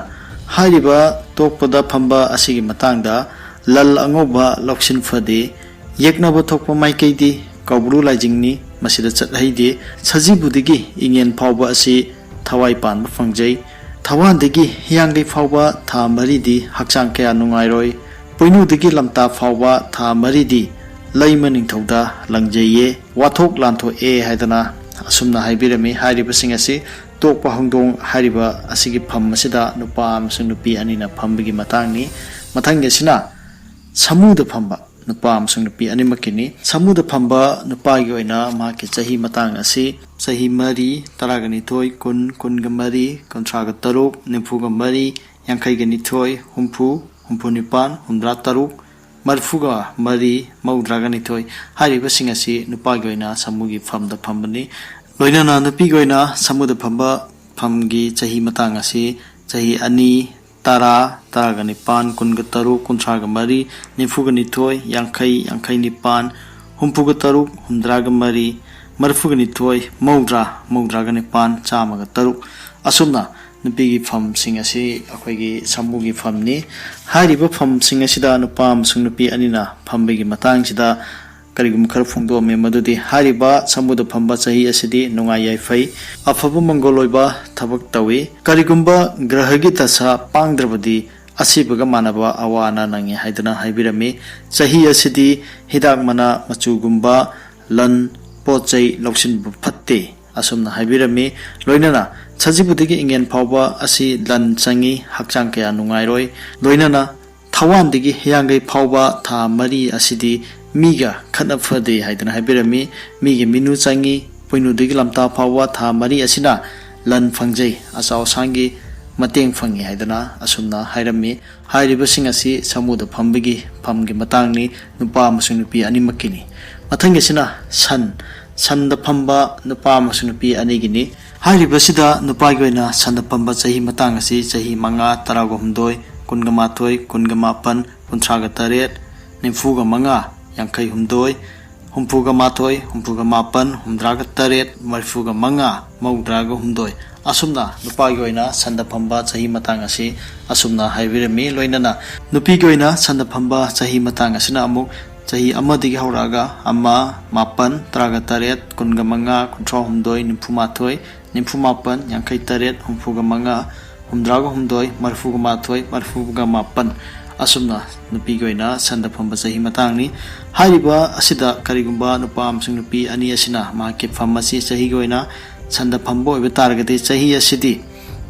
ꯍꯥꯏꯔꯤꯕ ꯇꯣꯛꯄꯗ ꯐꯝꯕ ꯑꯁꯤꯒꯤ ꯃꯇꯥꯡꯗ ꯂꯜ ꯑꯉꯧꯕ ꯂꯧꯁꯤꯟ ꯐꯗꯦ, ꯌꯦꯛꯅꯕ ꯊꯣꯛꯄ ꯃꯥꯏꯀꯩꯗꯤ ꯀꯧꯕ꯭ꯔꯨ ꯂꯥꯏꯖꯤꯡꯅꯤ, ꯃꯁꯤꯗ ꯆꯠꯍꯩꯗꯦ꯫ ꯁꯖꯤꯕꯨꯗꯒꯤ ꯏꯉꯦꯟ ꯐꯥꯎꯕ ꯑꯁꯤ ꯊꯋꯥꯏ ꯄꯥꯟꯕ ꯐꯪꯖꯩ꯫ ꯊꯋꯥꯟꯗꯒꯤ ꯍꯤꯌꯥꯡꯒꯩ ꯐꯥꯎꯕ ꯊꯥ ꯃꯔꯤꯗꯤ ꯍꯛꯆꯥꯡ ꯀꯌꯥ ꯅꯨꯡꯉꯥꯏꯔꯣꯏ꯫ ꯄꯣꯏꯅꯨꯗꯒꯤ ꯂꯝꯇꯥ ꯐꯥꯎꯕ ꯊꯥ ꯃꯔꯤꯗꯤ ꯂꯩꯃ ꯅꯤꯡꯊꯧꯗ ꯂꯪꯖꯩꯌꯦ, ꯋꯥꯊꯣꯛ ꯂꯥꯟꯊꯣꯛꯑꯦ ꯍꯥꯏꯗꯅ ꯑꯁꯨꯝꯅ ꯍꯥꯏꯕꯤꯔꯝꯃꯤ꯫ ꯍꯥꯏꯔꯤꯕꯁꯤꯡ ꯑꯁꯤ ꯇꯣꯛꯄ ꯍꯧꯗꯣꯡ ꯍꯥꯏꯔꯤꯕ ꯑꯁꯤꯒꯤ ꯐꯝ ꯑꯁꯤꯗ ꯅꯨꯄꯥ ꯑꯃꯁꯨꯡ ꯅꯨꯄꯤ ꯑꯅꯤꯅ ꯐꯝꯕꯒꯤ ꯃꯇꯥꯡꯅꯤ꯫ ꯃꯊꯪꯒꯤ ꯑꯁꯤꯅ ꯁꯃꯨꯗ ꯐꯝꯕ ꯅꯨꯄꯥ ꯑꯃꯁꯨꯡ ꯅꯨꯄꯤ ꯑꯅꯤꯃꯛꯀꯤꯅꯤ꯫ ꯁꯃꯨꯗ ꯐꯝꯕ ꯅꯨꯄꯥꯒꯤ ꯑꯣꯏꯅ ꯃꯍꯥꯛꯀꯤ ꯆꯍꯤ ꯃꯇꯥꯡ ꯑꯁꯤ ꯆꯍꯤ ꯃꯔꯤ, ꯇꯔꯥꯒ ꯅꯤꯊꯣꯏ, ꯀꯨꯟ, ꯀꯨꯟꯒ ꯃꯔꯤ, ꯀꯨꯟꯊ꯭ꯔꯥꯒ ꯇꯔꯨꯛ, ꯅꯤꯐꯨꯒ ꯃꯔꯤ, ꯌꯥꯡꯈꯩꯒ ꯅꯤꯊꯣꯏ, ꯍꯨꯝꯐꯨ, ꯍꯨꯝꯐꯨ ꯅꯤꯄꯥꯟ, ꯍꯨꯝꯗ꯭ꯔꯥ ꯇꯔꯨꯛ, ꯃꯔꯤꯐꯨꯒ ꯃꯔꯤ, ꯃꯧꯗ꯭ꯔꯥꯒ ꯅꯤꯊꯣꯏ꯫ ꯍꯥꯏꯔꯤꯕꯁꯤꯡ ꯑꯁꯤ ꯅꯨꯄꯥꯒꯤ ꯑꯣꯏꯅ ꯁꯃꯨꯒꯤ ꯐꯝꯗ ꯐꯝꯕꯅꯤ꯫ ꯂꯣꯏꯅꯅ ꯅꯨꯄꯤꯒꯤ ꯑꯣꯏꯅ ꯁꯃꯨꯗ ꯐꯝꯕ ꯐꯝꯒꯤ ꯆꯍꯤ ꯃꯇꯥꯡ ꯑꯁꯤ ꯆꯍꯤ ꯑꯅꯤ, ꯇꯔꯥ, ꯇꯔꯥꯒ ꯅꯤꯄꯥꯟ, ꯀꯨꯟꯒ ꯇꯔꯨꯛ, ꯀꯨꯟꯊ꯭ꯔꯥꯒ ꯃꯔꯤ, ꯅꯤꯐꯨꯒ ꯅꯤꯊꯣꯏ, ꯌꯥꯡꯈꯩ, ꯌꯥꯡꯈꯩ ꯅꯤꯄꯥꯟ, ꯍꯨꯝꯐꯨꯒ ꯇꯔꯨꯛ, ꯍꯨꯝꯗ꯭ꯔꯥꯒ ꯃꯔꯤ, ꯃꯔꯤꯐꯨꯒ ꯅꯤꯊꯣꯏ, ꯃꯧꯗ꯭ꯔꯥ, ꯃꯧꯗ꯭ꯔꯥꯒ ꯅꯤꯄꯥꯟ, ꯆꯥꯝꯃꯒ ꯇꯔꯨꯛ꯫ ꯑꯁꯨꯝꯅ ꯅꯨꯄꯤꯒꯤ ꯐꯝꯁꯤꯡ ꯑꯁꯤ ꯑꯩꯈꯣꯏꯒꯤ ꯁꯃꯨꯒꯤ ꯐꯝꯅꯤ꯫ ꯍꯥꯏꯔꯤꯕ ꯐꯝꯁꯤꯡ ꯑꯁꯤꯗ ꯅꯨꯄꯥ ꯑꯃꯁꯨꯡ ꯅꯨꯄꯤ ꯑꯅꯤꯅ ꯐꯝꯕꯒꯤ ꯃꯇꯥꯡꯁꯤꯗ ꯀꯔꯤꯒꯨꯝꯕ ꯈꯔ ꯐꯣꯡꯗꯣꯛꯑꯝꯃꯤ, ꯃꯗꯨꯗꯤ ꯍꯥꯏꯔꯤꯕ ꯁꯃꯨꯗ ꯐꯝꯕ ꯆꯍꯤ ꯑꯁꯤꯗꯤ ꯅꯨꯡꯉꯥꯏ ꯌꯥꯏꯐꯩ, ꯑꯐꯕ ꯃꯪꯒꯣꯜ ꯑꯣꯏꯕ ꯊꯕꯛ ꯇꯧꯏ꯫ ꯀꯔꯤꯒꯨꯝꯕ ꯒ꯭ꯔꯍꯒꯤ ꯗꯁꯥ ꯄꯥꯡꯗ꯭ꯔꯕꯗꯤ ꯑꯁꯤꯕꯒ ꯃꯥꯟꯅꯕ ꯑꯋꯥ ꯑꯅꯥ ꯅꯪꯉꯤ ꯍꯥꯏꯗꯨꯅ ꯍꯥꯏꯕꯤꯔꯝꯃꯤ꯫ ꯆꯍꯤ ꯑꯁꯤꯗꯤ ꯍꯤꯗꯥꯛ ꯃꯅꯥ ꯃꯆꯨꯒꯨꯝꯕ, ꯂꯟ, ꯄꯣꯠ ꯆꯩ ꯂꯧꯁꯤꯟꯕ ꯐꯠꯇꯦ, ꯑꯁꯨꯝꯅ ꯍꯥꯏꯕꯤꯔꯝꯃꯤ꯫ ꯂꯣꯏꯅꯅ ꯁꯖꯤꯕꯨꯗꯒꯤ ꯏꯉꯦꯟ ꯐꯥꯎꯕ ꯑꯁꯤ ꯂꯟ ꯆꯪꯉꯤ, ꯍꯛꯆꯥꯡ ꯀꯌꯥ ꯅꯨꯡꯉꯥꯏꯔꯣꯏ꯫ ꯂꯣꯏꯅꯅ ꯊꯋꯥꯟꯗꯒꯤ ꯍꯤꯌꯥꯡꯒꯩ ꯐꯥꯎꯕ ꯊꯥ ꯃꯔꯤ ꯑꯁꯤꯗꯤ ꯃꯤꯒ ꯈꯠꯅ ꯐꯗꯦ ꯍꯥꯏꯗꯨꯅ ꯍꯥꯏꯕꯤꯔꯝꯃꯤ꯫ ꯃꯤꯒꯤ ꯃꯤꯅꯨ ꯆꯪꯉꯤ꯫ ꯄꯣꯏꯅꯨꯗꯒꯤ ꯂꯝꯇꯥ ꯐꯥꯎꯕ ꯊꯥ ꯃꯔꯤ ꯑꯁꯤꯅ ꯂꯟ ꯐꯪꯖꯩ, ꯑꯆꯧ ꯑꯁꯥꯡꯒꯤ ꯃꯇꯦꯡ ꯐꯪꯉꯤ ꯍꯥꯏꯗꯨꯅ ꯑꯁꯨꯝꯅ ꯍꯥꯏꯔꯝꯃꯤ꯫ ꯍꯥꯏꯔꯤꯕꯁꯤꯡ ꯑꯁꯤ ꯁꯃꯨꯗ ꯐꯝꯕꯒꯤ ꯐꯝꯒꯤ ꯃꯇꯥꯡꯅꯤ, ꯅꯨꯄꯥ ꯑꯃꯁꯨꯡ ꯅꯨꯄꯤ ꯑꯅꯤꯃꯛꯀꯤꯅꯤ꯫ ꯃꯊꯪꯒꯤꯁꯤꯅ ꯁꯟ, ꯁꯟꯗ ꯐꯝꯕ ꯅꯨꯄꯥ ꯑꯃꯁꯨꯡ ꯅꯨꯄꯤ ꯑꯅꯤꯒꯤꯅꯤ꯫ ꯍꯥꯏꯔꯤꯕꯁꯤꯗ ꯅꯨꯄꯥꯒꯤ ꯑꯣꯏꯅ ꯁꯟꯗ ꯐꯝꯕ ꯆꯍꯤ ꯃꯇꯥꯡ ꯑꯁꯤ ꯆꯍꯤ ꯃꯉꯥ, ꯇꯔꯥꯒ ꯍꯨꯝꯗꯣꯏ, ꯀꯨꯟꯒ ꯃꯥꯊꯣꯏ, ꯀꯨꯟꯒ ꯃꯥꯄꯟ, ꯀꯨꯟꯊ꯭ꯔꯥꯒ ꯇꯔꯦꯠ, ꯅꯤꯐꯨꯒ ꯃꯉꯥ, ꯌꯥꯡꯈꯩ ꯍꯨꯝꯗꯣꯏ, ꯍꯨꯝꯐꯨꯒ ꯃꯥꯊꯣꯏ, ꯍꯨꯝꯐꯨꯒ ꯃꯥꯄꯟ, ꯍꯨꯝꯗ꯭ꯔꯥꯒ ꯇꯔꯦꯠ, ꯃꯔꯤꯐꯨꯒ ꯃꯉꯥ, ꯃꯧꯗ꯭ꯔꯥꯒ ꯍꯨꯝꯗꯣꯏ꯫ ꯑꯁꯨꯝꯅ ꯅꯨꯄꯥꯒꯤ ꯑꯣꯏꯅ ꯁꯟꯗ ꯐꯝꯕ ꯆꯍꯤ ꯃꯇꯥꯡ ꯑꯁꯤ ꯑꯁꯨꯝꯅ ꯍꯥꯏꯕꯤꯔꯝꯃꯤ꯫ ꯂꯣꯏꯅꯅ ꯅꯨꯄꯤꯒꯤ ꯑꯣꯏꯅ ꯁꯟꯗ ꯐꯝꯕ ꯆꯍꯤ ꯃꯇꯥꯡ ꯑꯁꯤꯅ ꯑꯃꯨꯛ ꯆꯍꯤ ꯑꯃꯗꯒꯤ ꯍꯧꯔꯛꯑꯒ ꯑꯃ, ꯃꯥꯄꯟ, ꯇꯔꯥꯒ ꯇꯔꯦꯠ, ꯀꯨꯟꯒ ꯃꯉꯥ, ꯀꯨꯟꯊ꯭ꯔꯥ ꯍꯨꯝꯗꯣꯏ, ꯅꯤꯐꯨ ꯃꯥꯊꯣꯏ, ꯅꯤꯐꯨ ꯃꯥꯄꯟ, ꯌꯥꯡꯈꯩ ꯇꯔꯦꯠ, ꯍꯨꯝꯐꯨꯒ ꯃꯉꯥ, ꯍꯨꯝꯗ꯭ꯔꯥꯒ ꯍꯨꯝꯗꯣꯏ, ꯃꯔꯤꯐꯨꯒ ꯃꯥꯊꯣꯏ, ꯃꯔꯤꯐꯨꯒ ꯃꯥꯄꯟ꯫ ꯑꯁꯨꯝꯅ ꯅꯨꯄꯤꯒꯤ ꯑꯣꯏꯅ ꯁꯟꯗ ꯐꯝꯕ ꯆꯍꯤ ꯃꯇꯥꯡꯅꯤ꯫ ꯍꯥꯏꯔꯤꯕ ꯑꯁꯤꯗ ꯀꯔꯤꯒꯨꯝꯕ ꯅꯨꯄꯥ ꯑꯃꯁꯨꯡ ꯅꯨꯄꯤ ꯑꯅꯤ ꯑꯁꯤꯅ ꯃꯍꯥꯛꯀꯤ ꯐꯝ ꯑꯁꯤ ꯆꯍꯤꯒꯤ ꯑꯣꯏꯅ ꯁꯟꯗ ꯐꯝꯕ ꯑꯣꯏꯕ ꯇꯥꯔꯒꯗꯤ, ꯆꯍꯤ ꯑꯁꯤꯗꯤ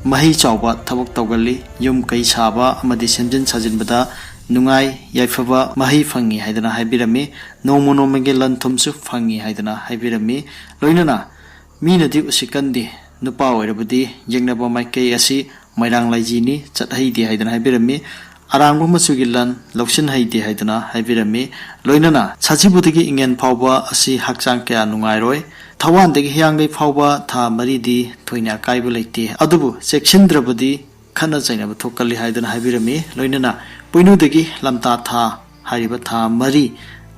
ꯃꯍꯩ ꯆꯥꯎꯕ ꯊꯕꯛ ꯇꯧꯒꯜꯂꯤ꯫ ꯌꯨꯝ ꯀꯩ ꯁꯥꯕ ꯑꯃꯗꯤ ꯁꯦꯝꯖꯤꯟ ꯁꯥꯖꯤꯟꯕꯗ ꯅꯨꯡꯉꯥꯏ ꯌꯥꯏꯐꯕ ꯃꯍꯩ ꯐꯪꯉꯤ ꯍꯥꯏꯗꯅ ꯍꯥꯏꯕꯤꯔꯝꯃꯤ꯫ ꯅꯣꯡꯃ ꯅꯣꯡꯃꯒꯤ ꯂꯟ ꯊꯨꯝꯁꯨ ꯐꯪꯉꯤ ꯍꯥꯏꯗꯅ ꯍꯥꯏꯕꯤꯔꯝꯃꯤ꯫ ꯂꯣꯏꯅꯅ ꯃꯤꯅꯗꯤ ꯎꯁꯤꯠꯀꯟꯗꯦ, ꯅꯨꯄꯥ ꯑꯣꯏꯔꯕꯗꯤ ꯌꯦꯛꯅꯕ ꯃꯥꯏꯀꯩ ꯑꯁꯤ ꯃꯣꯏꯔꯥꯡ ꯂꯥꯏꯖꯤꯅꯤ, ꯆꯠꯍꯩꯗꯦ ꯍꯥꯏꯗꯅ ꯍꯥꯏꯕꯤꯔꯝꯃꯤ꯫ ꯑꯔꯥꯡꯕ ꯃꯆꯨꯒꯤ ꯂꯟ ꯂꯧꯁꯤꯟꯍꯩꯗꯦ ꯍꯥꯏꯗꯅ ꯍꯥꯏꯕꯤꯔꯝꯃꯤ꯫ ꯂꯣꯏꯅꯅ ꯁꯖꯤꯕꯨꯗꯒꯤ ꯏꯉꯦꯟ ꯐꯥꯎꯕ ꯑꯁꯤ ꯍꯛꯆꯥꯡ ꯀꯌꯥ ꯅꯨꯡꯉꯥꯏꯔꯣꯏ꯫ ꯊꯋꯥꯟꯗꯒꯤ ꯍꯤꯌꯥꯡꯒꯩ ꯐꯥꯎꯕ ꯊꯥ ꯃꯔꯤꯗꯤ ꯊꯣꯏꯅ ꯑꯀꯥꯏꯕ ꯂꯩꯇꯦ, ꯑꯗꯨꯕꯨ ꯆꯦꯛꯁꯤꯟꯗ꯭ꯔꯕꯗꯤ ꯈꯠꯅ ꯆꯩꯅꯕ ꯊꯣꯛꯀꯜꯂꯤ ꯍꯥꯏꯗꯨꯅ ꯍꯥꯏꯕꯤꯔꯝꯃꯤ꯫ ꯂꯣꯏꯅꯅ ꯄꯣꯏꯅꯨꯗꯒꯤ ꯂꯝꯇꯥ ꯊꯥ ꯍꯥꯏꯔꯤꯕ ꯊꯥ ꯃꯔꯤ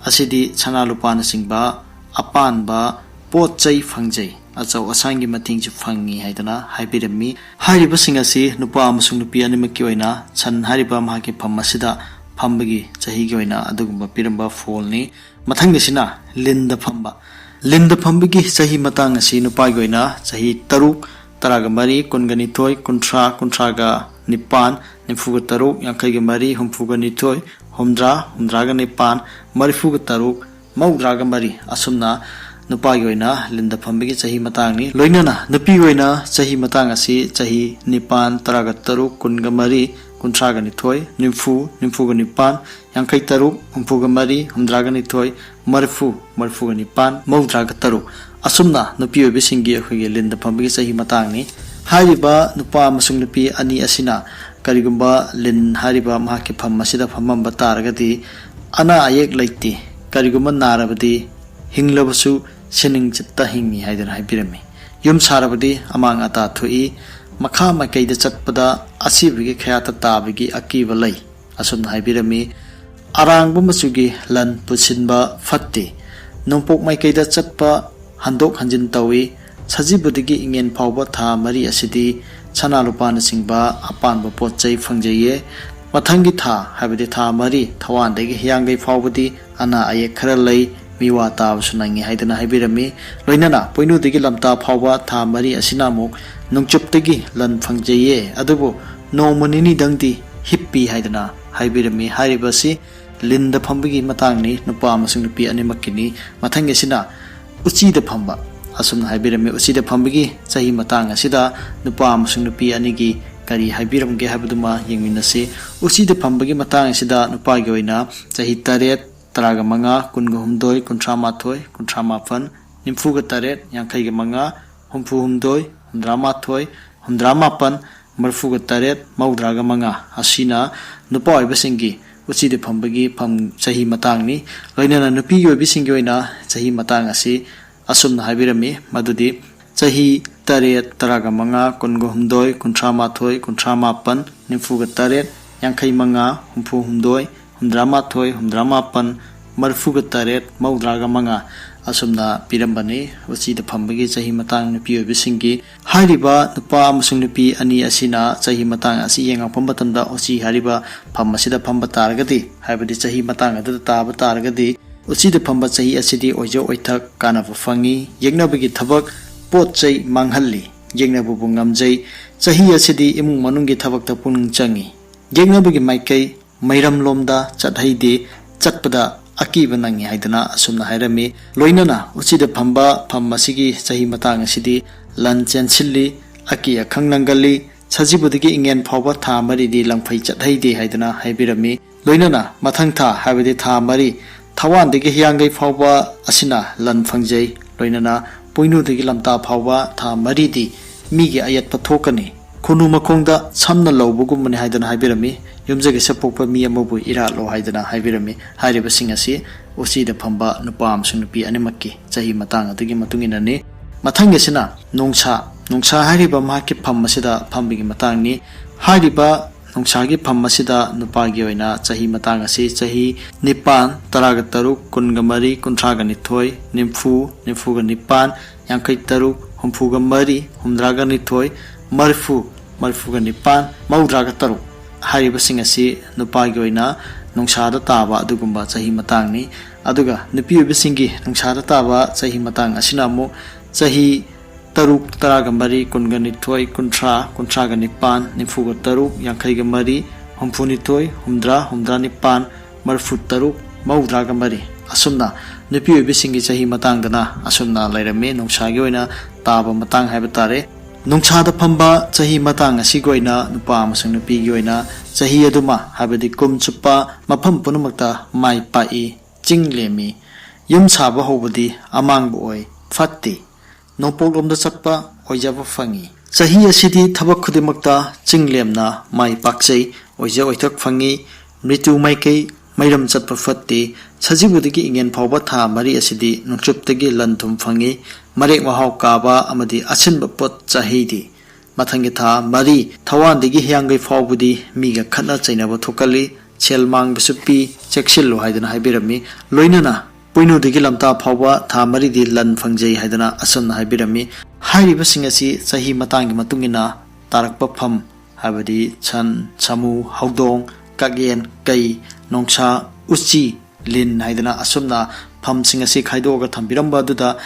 ꯑꯁꯤꯗꯤ ꯁꯅꯥ ꯂꯨꯄꯥꯅꯆꯤꯡꯕ ꯑꯄꯥꯟꯕ ꯄꯣꯠ ꯆꯩ ꯐꯪꯖꯩ, ꯑꯆꯧ ꯑꯁꯥꯡꯒꯤ ꯃꯇꯦꯡꯁꯨ ꯐꯪꯉꯤ ꯍꯥꯏꯗꯨꯅ ꯍꯥꯏꯕꯤꯔꯝꯃꯤ꯫ ꯍꯥꯏꯔꯤꯕꯁꯤꯡ ꯑꯁꯤ ꯅꯨꯄꯥ ꯑꯃꯁꯨꯡ ꯅꯨꯄꯤ ꯑꯅꯤꯃꯛꯀꯤ ꯑꯣꯏꯅ ꯁꯟ ꯍꯥꯏꯔꯤꯕ ꯃꯍꯥꯛꯀꯤ ꯐꯝ ꯑꯁꯤꯗ ꯐꯝꯕꯒꯤ ꯆꯍꯤꯒꯤ ꯑꯣꯏꯅ ꯑꯗꯨꯒꯨꯝꯕ ꯄꯤꯔꯝꯕ ꯐꯣꯜꯅꯤ꯫ ꯃꯊꯪꯒꯤꯁꯤꯅ ꯂꯤꯟꯗ ꯐꯝꯕ꯫ ꯂꯤꯟꯗ ꯐꯝꯕꯒꯤ ꯆꯍꯤ ꯃꯇꯥꯡ ꯑꯁꯤ ꯅꯨꯄꯥꯒꯤ ꯑꯣꯏꯅ ꯆꯍꯤ ꯇꯔꯨꯛ, ꯇꯔꯥꯒ ꯃꯔꯤ, ꯀꯨꯟꯒ ꯅꯤꯊꯣꯏ, ꯀꯨꯟꯊ꯭ꯔꯥ, ꯀꯨꯟꯊ꯭ꯔꯥꯒ ꯅꯤꯄꯥꯟ, ꯅꯤꯐꯨꯒ ꯇꯔꯨꯛ, ꯌꯥꯡꯈꯩꯒ ꯃꯔꯤ, ꯍꯨꯝꯐꯨꯒ ꯅꯤꯊꯣꯏ, ꯍꯨꯝꯗ꯭ꯔꯥ, ꯍꯨꯝꯗ꯭ꯔꯥꯒ ꯅꯤꯄꯥꯟ, ꯃꯔꯤꯐꯨꯒ ꯇꯔꯨꯛ, ꯃꯧꯗ꯭ꯔꯥꯒ ꯃꯔꯤ, ꯑꯁꯨꯝꯅ ꯅꯨꯄꯥꯒꯤ ꯑꯣꯏꯅ ꯂꯤꯟꯗ ꯐꯝꯕꯒꯤ ꯆꯍꯤ ꯃꯇꯥꯡꯅꯤ꯫ ꯂꯣꯏꯅꯅ ꯅꯨꯄꯤꯒꯤ ꯑꯣꯏꯅ ꯆꯍꯤ ꯃꯇꯥꯡ ꯑꯁꯤ ꯆꯍꯤ ꯅꯤꯄꯥꯟ, ꯇꯔꯥꯒ ꯇꯔꯨꯛ, ꯀꯨꯟꯒ ꯃꯔꯤ, ꯀꯨꯟꯊ꯭ꯔꯥꯒ ꯅꯤꯊꯣꯏ, ꯅꯤꯐꯨ, ꯅꯤꯐꯨꯒ ꯅꯤꯄꯥꯟ, ꯌꯥꯡꯈꯩ ꯇꯔꯨꯛ, ꯍꯨꯝꯐꯨꯒ ꯃꯔꯤ, ꯍꯨꯝꯗ꯭ꯔꯥꯒ ꯅꯤꯊꯣꯏ, ꯃꯔꯤꯐꯨ, ꯃꯔꯤꯐꯨꯒ ꯅꯤꯄꯥꯟ, ꯃꯧꯗ꯭ꯔꯥꯒ ꯇꯔꯨꯛ, ꯑꯁꯨꯝꯅ ꯅꯨꯄꯤ ꯑꯣꯏꯕꯁꯤꯡꯒꯤ ꯑꯩꯈꯣꯏꯒꯤ ꯂꯤꯟꯗ ꯐꯝꯕꯒꯤ ꯆꯍꯤ ꯃꯇꯥꯡꯅꯤ꯫ ꯍꯥꯏꯔꯤꯕ ꯅꯨꯄꯥ ꯑꯃꯁꯨꯡ ꯅꯨꯄꯤ ꯑꯅꯤ ꯑꯁꯤꯅ ꯀꯔꯤꯒꯨꯝꯕ ꯂꯤꯟ ꯍꯥꯏꯔꯤꯕ ꯃꯍꯥꯛꯀꯤ ꯐꯝ ꯑꯁꯤꯗ ꯐꯝꯃꯝꯕ ꯇꯥꯔꯒꯗꯤ, ꯑꯅꯥ ꯑꯌꯦꯛ ꯂꯩꯇꯦ, ꯀꯔꯤꯒꯨꯝꯕ ꯅꯥꯔꯕꯗꯤ ꯍꯤꯡꯂꯕꯁꯨ ꯁꯤꯅꯤꯡꯆꯤꯠꯇ ꯍꯤꯡꯏ ꯍꯥꯏꯗꯨꯅ ꯍꯥꯏꯕꯤꯔꯝꯃꯤ꯫ ꯌꯨꯝ ꯁꯥꯔꯕꯗꯤ ꯑꯃꯥꯡ ꯑꯇꯥ ꯊꯣꯛꯏ, ꯃꯈꯥ ꯃꯥꯏꯀꯩꯗ ꯆꯠꯄꯗ ꯑꯁꯤꯕꯒꯤ ꯈꯌꯥꯠꯇ ꯇꯥꯕꯒꯤ ꯑꯀꯤꯕ ꯂꯩ, ꯑꯁꯨꯝꯅ ꯍꯥꯏꯕꯤꯔꯝꯃꯤ꯫ ꯑꯔꯥꯡꯕ ꯃꯆꯨꯒꯤ ꯂꯟ ꯄꯨꯁꯤꯟꯕ ꯐꯠꯇꯦ꯫ ꯅꯣꯡꯄꯣꯛ ꯃꯥꯏꯀꯩꯗ ꯆꯠꯄ ꯍꯟꯗꯣꯛ ꯍꯟꯖꯤꯟ ꯇꯧꯏ꯫ ꯁꯖꯤꯕꯨꯗꯒꯤ ꯏꯉꯦꯟ ꯐꯥꯎꯕ ꯊꯥ ꯃꯔꯤ ꯑꯁꯤꯗꯤ ꯁꯅꯥ ꯂꯨꯄꯥꯅꯆꯤꯡꯕ ꯑꯄꯥꯟꯕ ꯄꯣꯠ ꯆꯩ ꯐꯪꯖꯩꯌꯦ꯫ ꯃꯊꯪꯒꯤ ꯊꯥ, ꯍꯥꯏꯕꯗꯤ ꯊꯥ ꯃꯔꯤ, ꯊꯧꯋꯥꯟꯗꯒꯤ ꯍꯤꯌꯥꯡꯒꯩ ꯐꯥꯎꯕꯗꯤ ꯑꯅꯥ ꯑꯌꯦꯛ ꯈꯔ ꯂꯩ, ꯃꯤꯋꯥ ꯇꯥꯕꯁꯨ ꯅꯪꯉꯤ ꯍꯥꯏꯗꯨꯅ ꯍꯥꯏꯕꯤꯔꯝꯃꯤ꯫ ꯂꯣꯏꯅꯅ ꯄꯣꯏꯅꯨꯗꯒꯤ ꯂꯝꯇꯥ ꯐꯥꯎꯕ ꯊꯥ ꯃꯔꯤ ꯑꯁꯤꯅ ꯑꯃꯨꯛ ꯅꯣꯡꯆꯨꯞꯇꯒꯤ ꯂꯟ ꯐꯪꯖꯩꯌꯦ, ꯑꯗꯨꯕꯨ ꯅꯣꯡꯃ ꯅꯤꯅꯤꯗꯪꯗꯤ ꯍꯤꯞꯄꯤ ꯍꯥꯏꯗꯅ ꯍꯥꯏꯕꯤꯔꯝꯃꯤ꯫ ꯍꯥꯏꯔꯤꯕ ꯑꯁꯤ ꯂꯤꯟꯗ ꯐꯝꯕꯒꯤ ꯃꯇꯥꯡꯅꯤ꯫ ꯅꯨꯄꯥ ꯑꯃꯁꯨꯡ ꯅꯨꯄꯤ ꯑꯅꯤꯃꯛꯀꯤꯅꯤ꯫ ꯃꯊꯪꯒꯤ ꯑꯁꯤꯅ ꯎꯆꯤꯗ ꯐꯝꯕ꯫ ꯑꯁꯨꯝꯅ ꯍꯥꯏꯕꯤꯔꯝꯃꯤ, ꯎꯆꯤꯗ ꯐꯝꯕꯒꯤ ꯆꯍꯤ ꯃꯇꯥꯡ ꯑꯁꯤꯗ ꯅꯨꯄꯥ ꯑꯃꯁꯨꯡ ꯅꯨꯄꯤ ꯑꯅꯤꯒꯤ ꯀꯔꯤ ꯍꯥꯏꯕꯤꯔꯝꯒꯦ ꯍꯥꯏꯕꯗꯨꯃ ꯌꯦꯡꯃꯤꯟꯅꯁꯤ꯫ ꯎꯆꯤꯗ ꯐꯝꯕꯒꯤ ꯃꯇꯥꯡ ꯑꯁꯤꯗ ꯅꯨꯄꯥꯒꯤ ꯑꯣꯏꯅ ꯆꯍꯤ ꯇꯔꯦꯠ, ꯇꯔꯥꯒ ꯃꯉꯥ, ꯀꯨꯟꯒ ꯍꯨꯝꯗꯣꯏ, ꯀꯨꯟꯊ꯭ꯔꯥ ꯃꯥꯊꯣꯏ, ꯀꯨꯟꯊ꯭ꯔꯥ ꯃꯥꯄꯟ, ꯅꯤꯐꯨꯒ ꯇꯔꯦꯠ, ꯌꯥꯡꯈꯩꯒ ꯃꯉꯥ, ꯍꯨꯝꯐꯨ ꯍꯨꯝꯗꯣꯏ, ꯍꯨꯝꯗ꯭ꯔꯥ ꯃꯥꯊꯣꯏ, ꯍꯨꯝꯗ꯭ꯔꯥ ꯃꯥꯄꯟ, ꯃꯔꯤꯐꯨꯒ ꯇꯔꯦꯠ, ꯃꯧꯗ꯭ꯔꯥꯒ ꯃꯉꯥ ꯑꯁꯤꯅ ꯅꯨꯄꯥ ꯑꯣꯏꯕꯁꯤꯡꯒꯤ ꯎꯆꯤꯗ ꯐꯝꯕꯒꯤ ꯐꯝ ꯆꯍꯤ ꯃꯇꯥꯡꯅꯤ꯫ ꯂꯣꯏꯅꯅ ꯅꯨꯄꯤ ꯑꯣꯏꯕꯤꯁꯤꯡꯒꯤ ꯑꯣꯏꯅ ꯆꯍꯤ ꯃꯇꯥꯡ ꯑꯁꯤ ꯑꯁꯨꯝꯅ ꯍꯥꯏꯕꯤꯔꯝꯃꯤ, ꯃꯗꯨꯗꯤ ꯆꯍꯤ ꯇꯔꯦꯠ, ꯇꯔꯥꯒ ꯃꯉꯥ, ꯀꯨꯟꯒ ꯍꯨꯝꯗꯣꯏ, ꯀꯨꯟꯊ꯭ꯔꯥ ꯃꯥꯊꯣꯏ, ꯀꯨꯟꯊ꯭ꯔꯥ ꯃꯥꯄꯟ, ꯅꯤꯐꯨꯒ ꯇꯔꯦꯠ, ꯌꯥꯡꯈꯩ ꯃꯉꯥ, ꯍꯨꯝꯐꯨ ꯍꯨꯝꯗꯣꯏ, ꯍꯨꯝꯗ꯭ꯔꯥ ꯃꯥꯊꯣꯏ, ꯍꯨꯝꯗ꯭ꯔꯥ ꯃꯥꯄꯟ, ꯃꯔꯤꯐꯨꯒ ꯇꯔꯦꯠ, ꯃꯧꯗ꯭ꯔꯥꯒ ꯃꯉꯥ ꯑꯁꯨꯝꯅ ꯄꯤꯔꯝꯕꯅꯤ꯫ ꯎꯆꯤꯗ ꯐꯝꯕꯒꯤ ꯆꯍꯤ ꯃꯇꯥꯡ ꯅꯨꯄꯤ ꯑꯣꯏꯕꯁꯤꯡꯒꯤ꯫ ꯍꯥꯏꯔꯤꯕ ꯅꯨꯄꯥ ꯑꯃꯁꯨꯡ ꯅꯨꯄꯤ ꯑꯅꯤ ꯑꯁꯤꯅ ꯆꯍꯤ ꯃꯇꯥꯡ ꯑꯁꯤ ꯌꯦꯡꯉꯛꯄ ꯃꯇꯝꯗ ꯎꯆꯤ ꯍꯥꯏꯔꯤꯕ ꯐꯝ ꯑꯁꯤꯗ ꯐꯝꯕ ꯇꯥꯔꯒꯗꯤ, ꯍꯥꯏꯕꯗꯤ ꯆꯍꯤ ꯃꯇꯥꯡ ꯑꯗꯨꯗ ꯇꯥꯕ ꯇꯥꯔꯒꯗꯤ, ꯎꯆꯤꯗ ꯐꯝꯕ ꯆꯍꯤ ꯑꯁꯤꯗꯤ ꯑꯣꯏꯖ ꯑꯣꯏꯊꯛ ꯀꯥꯟꯅꯕ ꯐꯪꯏ꯫ ꯌꯦꯛꯅꯕꯒꯤ ꯊꯕꯛ ꯄꯣꯠ ꯆꯩ ꯃꯥꯡꯍꯜꯂꯤ꯫ ꯌꯦꯛꯅꯕꯕꯨ ꯉꯝꯖꯩ꯫ ꯆꯍꯤ ꯑꯁꯤꯗꯤ ꯏꯃꯨꯡ ꯃꯅꯨꯡꯒꯤ ꯊꯕꯛꯇ ꯄꯨꯛꯅꯤꯡ ꯆꯪꯏ꯫ ꯌꯦꯛꯅꯕꯒꯤ ꯃꯥꯏꯀꯩ ꯃꯩꯔꯝꯂꯣꯝꯗ ꯆꯠꯍꯩꯗꯦ꯫ ꯆꯠꯄꯗ ꯑꯀꯤꯕ ꯅꯪꯏ ꯍꯥꯏꯗꯨꯅ ꯑꯁꯨꯝꯅ ꯍꯥꯏꯔꯝꯃꯤ꯫ ꯂꯣꯏꯅꯅ ꯎꯆꯤꯗ ꯐꯝꯕ ꯐꯝ ꯑꯁꯤꯒꯤ ꯆꯍꯤ ꯃꯇꯥꯡ ꯑꯁꯤꯗꯤ ꯂꯟ ꯆꯦꯟꯁꯤꯜꯂꯤ, ꯑꯀꯤ ꯑꯈꯪ ꯅꯪꯒꯜꯂꯤ꯫ ꯁꯖꯤꯕꯨꯗꯒꯤ ꯏꯉꯦꯟ ꯐꯥꯎꯕ ꯊꯥ ꯃꯔꯤꯗꯤ ꯂꯪꯐꯩ ꯆꯠꯍꯩꯗꯦ ꯍꯥꯏꯗꯨꯅ ꯍꯥꯏꯕꯤꯔꯝꯃꯤ꯫ ꯂꯣꯏꯅꯅ ꯃꯊꯪ ꯊꯥ, ꯍꯥꯏꯕꯗꯤ ꯊꯥ ꯃꯔꯤ, ꯊꯋꯥꯟꯗꯒꯤ ꯍꯤꯌꯥꯡꯒꯩ ꯐꯥꯎꯕ ꯑꯁꯤꯅ ꯂꯟ ꯐꯪꯖꯩ꯫ ꯂꯣꯏꯅꯅ ꯄꯣꯏꯅꯨꯗꯒꯤ ꯂꯝꯇꯥ ꯐꯥꯎꯕ ꯊꯥ ꯃꯔꯤꯗꯤ ꯃꯤꯒꯤ ꯑꯌꯦꯠꯄ ꯊꯣꯛꯀꯅꯤ꯫ ꯈꯨꯅꯨ ꯃꯈꯣꯡꯗ ꯁꯝꯅ ꯂꯧꯕꯒꯨꯝꯕꯅꯤ ꯍꯥꯏꯗꯨꯅ ꯍꯥꯏꯕꯤꯔꯝꯃꯤ꯫ ꯌꯨꯝꯖꯀꯩꯁ ꯄꯣꯛꯄ ꯃꯤ ꯑꯃꯕꯨ ꯏꯔꯥꯠꯂꯣ ꯍꯥꯏꯗꯨꯅ ꯍꯥꯏꯕꯤꯔꯝꯃꯤ꯫ ꯍꯥꯏꯔꯤꯕꯁꯤꯡ ꯑꯁꯤ ꯎꯆꯤꯗ ꯐꯝꯕ ꯅꯨꯄꯥ ꯑꯃꯁꯨꯡ ꯅꯨꯄꯤ ꯑꯅꯤꯃꯛꯀꯤ ꯆꯍꯤ ꯃꯇꯥꯡ ꯑꯗꯨꯒꯤ ꯃꯇꯨꯡ ꯏꯟꯅꯅꯤ꯫ ꯃꯊꯪꯒꯤ ꯑꯁꯤꯅ ꯅꯣꯡꯁꯥ꯫ ꯅꯣꯡꯁꯥ ꯍꯥꯏꯔꯤꯕ ꯃꯍꯥꯛꯀꯤ ꯐꯝ ꯑꯁꯤꯗ ꯐꯝꯕꯒꯤ ꯃꯇꯥꯡꯅꯤ꯫ ꯍꯥꯏꯔꯤꯕ ꯅꯣꯡꯁꯥꯒꯤ ꯐꯝ ꯑꯁꯤꯗ ꯅꯨꯄꯥꯒꯤ ꯑꯣꯏꯅ ꯆꯍꯤ ꯃꯇꯥꯡ ꯑꯁꯤ ꯆꯍꯤ ꯅꯤꯄꯥꯟ, ꯇꯔꯥꯒ ꯇꯔꯨꯛ, ꯀꯨꯟꯒ ꯃꯔꯤ, ꯀꯨꯟꯊ꯭ꯔꯥꯒ ꯅꯤꯊꯣꯏ, ꯅꯤꯐꯨ, ꯅꯤꯐꯨꯒ ꯅꯤꯄꯥꯟ, ꯌꯥꯡꯈꯩ ꯇꯔꯨꯛ, ꯍꯨꯝꯐꯨꯒ ꯃꯔꯤ, ꯍꯨꯝꯗ꯭ꯔꯥꯒ ꯅꯤꯊꯣꯏ, ꯃꯔꯤꯐꯨ, ꯃꯔꯤꯐꯨꯒ ꯅꯤꯄꯥꯟ, ꯃꯧꯗ꯭ꯔꯥꯒ ꯇꯔꯨꯛ ꯍꯥꯏꯔꯤꯕꯁꯤꯡ ꯑꯁꯤ ꯅꯨꯄꯥꯒꯤ ꯑꯣꯏꯅ ꯅꯣꯡꯁꯥꯗ ꯇꯥꯕ ꯑꯗꯨꯒꯨꯝꯕ ꯆꯍꯤ ꯃꯇꯥꯡꯅꯤ꯫ ꯑꯗꯨꯒ ꯅꯨꯄꯤ ꯑꯣꯏꯕꯁꯤꯡꯒꯤ ꯅꯣꯡꯁꯥꯗ ꯇꯥꯕ ꯆꯍꯤ ꯃꯇꯥꯡ ꯑꯁꯤꯅ ꯑꯃꯨꯛ ꯆꯍꯤ ꯇꯔꯨꯛ, ꯇꯔꯥꯒ ꯃꯔꯤ, ꯀꯨꯟꯒ ꯅꯤꯊꯣꯏ, ꯀꯨꯟꯊ꯭ꯔꯥ, ꯀꯨꯟꯊ꯭ꯔꯥꯒ ꯅꯤꯄꯥꯟ, ꯅꯤꯐꯨꯒ ꯇꯔꯨꯛ, ꯌꯥꯡꯈꯩꯒ ꯃꯔꯤ, ꯍꯨꯝꯐꯨ ꯅꯤꯊꯣꯏ, ꯍꯨꯝꯗ꯭ꯔꯥ, ꯍꯨꯝꯗ꯭ꯔꯥ ꯅꯤꯄꯥꯟ, ꯃꯔꯤꯐꯨ ꯇꯔꯨꯛ, ꯃꯧꯗ꯭ꯔꯥꯒ ꯃꯔꯤ꯫ ꯑꯁꯨꯝꯅ ꯅꯨꯄꯤ ꯑꯣꯏꯕꯤꯁꯤꯡꯒꯤ ꯆꯍꯤ ꯃꯇꯥꯡꯗꯅ ꯑꯁꯨꯝꯅ ꯂꯩꯔꯝꯃꯤ꯫ ꯅꯣꯡꯁꯥꯒꯤ ꯑꯣꯏꯅ ꯇꯥꯕ ꯃꯇꯥꯡ ꯍꯥꯏꯕ ꯇꯥꯔꯦ꯫ ꯅꯣꯡꯁꯥꯗ ꯐꯝꯕ ꯆꯍꯤ ꯃꯇꯥꯡ ꯑꯁꯤꯒꯤ ꯑꯣꯏꯅ ꯅꯨꯄꯥ ꯑꯃꯁꯨꯡ ꯅꯨꯄꯤꯒꯤ ꯑꯣꯏꯅ ꯆꯍꯤ ꯑꯗꯨꯃ, ꯍꯥꯏꯕꯗꯤ ꯀꯨꯝ ꯆꯨꯞꯄ, ꯃꯐꯝ ꯄꯨꯝꯅꯃꯛꯇ ꯃꯥꯏ ꯄꯥꯛꯏ, ꯆꯤꯡ ꯂꯦꯝꯃꯤ꯫ ꯌꯨꯝ ꯁꯥꯕ ꯍꯧꯕꯗꯤ ꯑꯃꯥꯡꯕ ꯑꯣꯏ, ꯐꯠꯇꯦ꯫ ꯅꯣꯡꯄꯣꯛꯂꯣꯝꯗ ꯆꯠꯄ ꯑꯣꯏꯖꯕ ꯐꯪꯏ꯫ ꯆꯍꯤ ꯑꯁꯤꯗꯤ ꯊꯕꯛ ꯈꯨꯗꯤꯡꯃꯛꯇ ꯆꯤꯡ ꯂꯦꯝꯅ ꯃꯥꯏ ꯄꯥꯛꯆꯩ, ꯑꯣꯏꯖ ꯑꯣꯏꯊꯛ ꯐꯪꯏ꯫ ꯃ꯭ꯔꯤꯇꯨ ꯃꯥꯏꯀꯩ ꯃꯩꯔꯝ ꯆꯠꯄ ꯐꯠꯇꯦ꯫ ꯁꯖꯤꯕꯨꯗꯒꯤ ꯏꯉꯦꯟ ꯐꯥꯎꯕ ꯊꯥ ꯃꯔꯤ ꯑꯁꯤꯗꯤ ꯅꯣꯡꯆꯨꯞꯇꯒꯤ ꯂꯟ ꯊꯨꯝ ꯐꯪꯏ꯫ ꯃꯔꯦꯛ ꯃꯍꯥꯎ ꯀꯥꯕ ꯑꯃꯗꯤ ꯑꯁꯤꯟꯕ ꯄꯣꯠ ꯆꯥꯍꯩꯗꯦ꯫ ꯃꯊꯪꯒꯤ ꯊꯥ ꯃꯔꯤ, ꯊꯋꯥꯟꯗꯒꯤ ꯍꯤꯌꯥꯡꯒꯩ ꯐꯥꯎꯕꯗꯤ ꯃꯤꯒ ꯈꯠꯅ ꯆꯩꯅꯕ ꯊꯣꯛꯀꯜꯂꯤ꯫ ꯁꯦꯜ ꯃꯥꯡꯕꯁꯨ ꯄꯤ, ꯆꯦꯛꯁꯤꯜꯂꯨ ꯍꯥꯏꯗꯨꯅ ꯍꯥꯏꯕꯤꯔꯝꯃꯤ꯫ ꯂꯣꯏꯅꯅ ꯄꯣꯏꯅꯨꯗꯒꯤ ꯂꯝꯇꯥ ꯐꯥꯎꯕ ꯊꯥ ꯃꯔꯤꯗꯤ ꯂꯟ ꯐꯪꯖꯩ ꯍꯥꯏꯗꯨꯅ ꯑꯁꯨꯝꯅ ꯍꯥꯏꯕꯤꯔꯝꯃꯤ꯫ ꯍꯥꯏꯔꯤꯕꯁꯤꯡ ꯑꯁꯤ ꯆꯍꯤ ꯃꯇꯥꯡꯒꯤ ꯃꯇꯨꯡ ꯏꯟꯅ ꯇꯥꯔꯛꯄ ꯐꯝ, ꯍꯥꯏꯕꯗꯤ ꯁꯟ, ꯁꯥꯃꯨ, ꯍꯧꯗꯣꯡ, ꯀꯛꯌꯦꯟ, ꯀꯩ, ꯅꯣꯡꯁꯥ, ꯎꯆꯤ, ꯂꯤꯟ ꯍꯥꯏꯗꯅ ꯑꯁꯨꯝꯅ ꯐꯝꯁꯤꯡ ꯑꯁꯤ ꯈꯥꯏꯗꯣꯛꯑꯒ ꯊꯝꯕꯤꯔꯝꯕ ꯑꯗꯨꯗ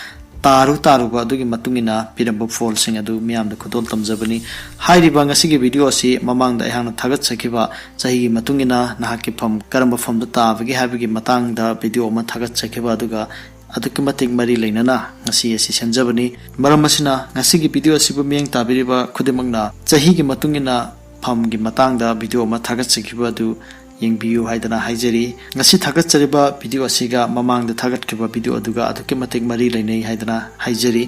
ꯇꯥꯔꯨ ꯇꯥꯔꯨꯕ ꯑꯗꯨꯒꯤ ꯃꯇꯨꯡ ꯏꯟꯅ ꯄꯤꯔꯝꯕ ꯐꯣꯜꯁꯤꯡ ꯑꯗꯨ ꯃꯤꯌꯥꯝꯗ ꯈꯨꯗꯣꯜ ꯇꯝꯖꯕꯅꯤ꯫ ꯍꯥꯏꯔꯤꯕ ꯉꯁꯤꯒꯤ ꯚꯤꯗꯤꯑꯣ ꯑꯁꯤ ꯃꯃꯥꯡꯗ ꯑꯩꯍꯥꯛꯅ ꯊꯥꯒꯠꯆꯈꯤꯕ ꯆꯍꯤꯒꯤ ꯃꯇꯨꯡ ꯏꯟꯅ ꯅꯍꯥꯛꯀꯤ ꯐꯝ ꯀꯔꯝꯕ ꯐꯝꯗ ꯇꯥꯕꯒꯦ ꯍꯥꯏꯕꯒꯤ ꯃꯇꯥꯡꯗ ꯚꯤꯗꯤꯑꯣ ꯑꯃ ꯊꯥꯒꯠꯆꯈꯤꯕ ꯑꯗꯨꯒ ꯑꯗꯨꯛꯀꯤ ꯃꯇꯤꯛ ꯃꯔꯤ ꯂꯩꯅꯅ ꯉꯁꯤ ꯑꯁꯤ ꯁꯦꯝꯖꯕꯅꯤ꯫ ꯃꯔꯝ ꯑꯁꯤꯅ ꯉꯁꯤꯒꯤ ꯚꯤꯗꯤꯑꯣ ꯑꯁꯤꯕꯨ ꯃꯤꯠꯌꯦꯡ ꯇꯥꯕꯤꯔꯤꯕ ꯈꯨꯗꯤꯡꯃꯛꯅ ꯆꯍꯤꯒꯤ ꯃꯇꯨꯡ ꯏꯟꯅ ꯐꯝꯒꯤ ꯃꯇꯥꯡꯗ ꯚꯤꯗꯤꯑꯣ ꯑꯃ ꯊꯥꯒꯠꯆꯈꯤꯕ ꯑꯗꯨ ꯌꯦꯡꯕꯤꯌꯨ ꯍꯥꯏꯗꯅ ꯍꯥꯏꯖꯔꯤ꯫ ꯉꯁꯤ ꯊꯥꯒꯠꯆꯔꯤꯕ ꯚꯤꯗꯤꯑꯣ ꯑꯁꯤꯒ ꯃꯃꯥꯡꯗ ꯊꯥꯒꯠꯈꯤꯕ ꯚꯤꯗꯤꯑꯣ ꯑꯗꯨꯒ ꯑꯗꯨꯛꯀꯤ ꯃꯇꯤꯛ ꯃꯔꯤ ꯂꯩꯅꯩ ꯍꯥꯏꯗꯅ ꯍꯥꯏꯖꯔꯤ꯫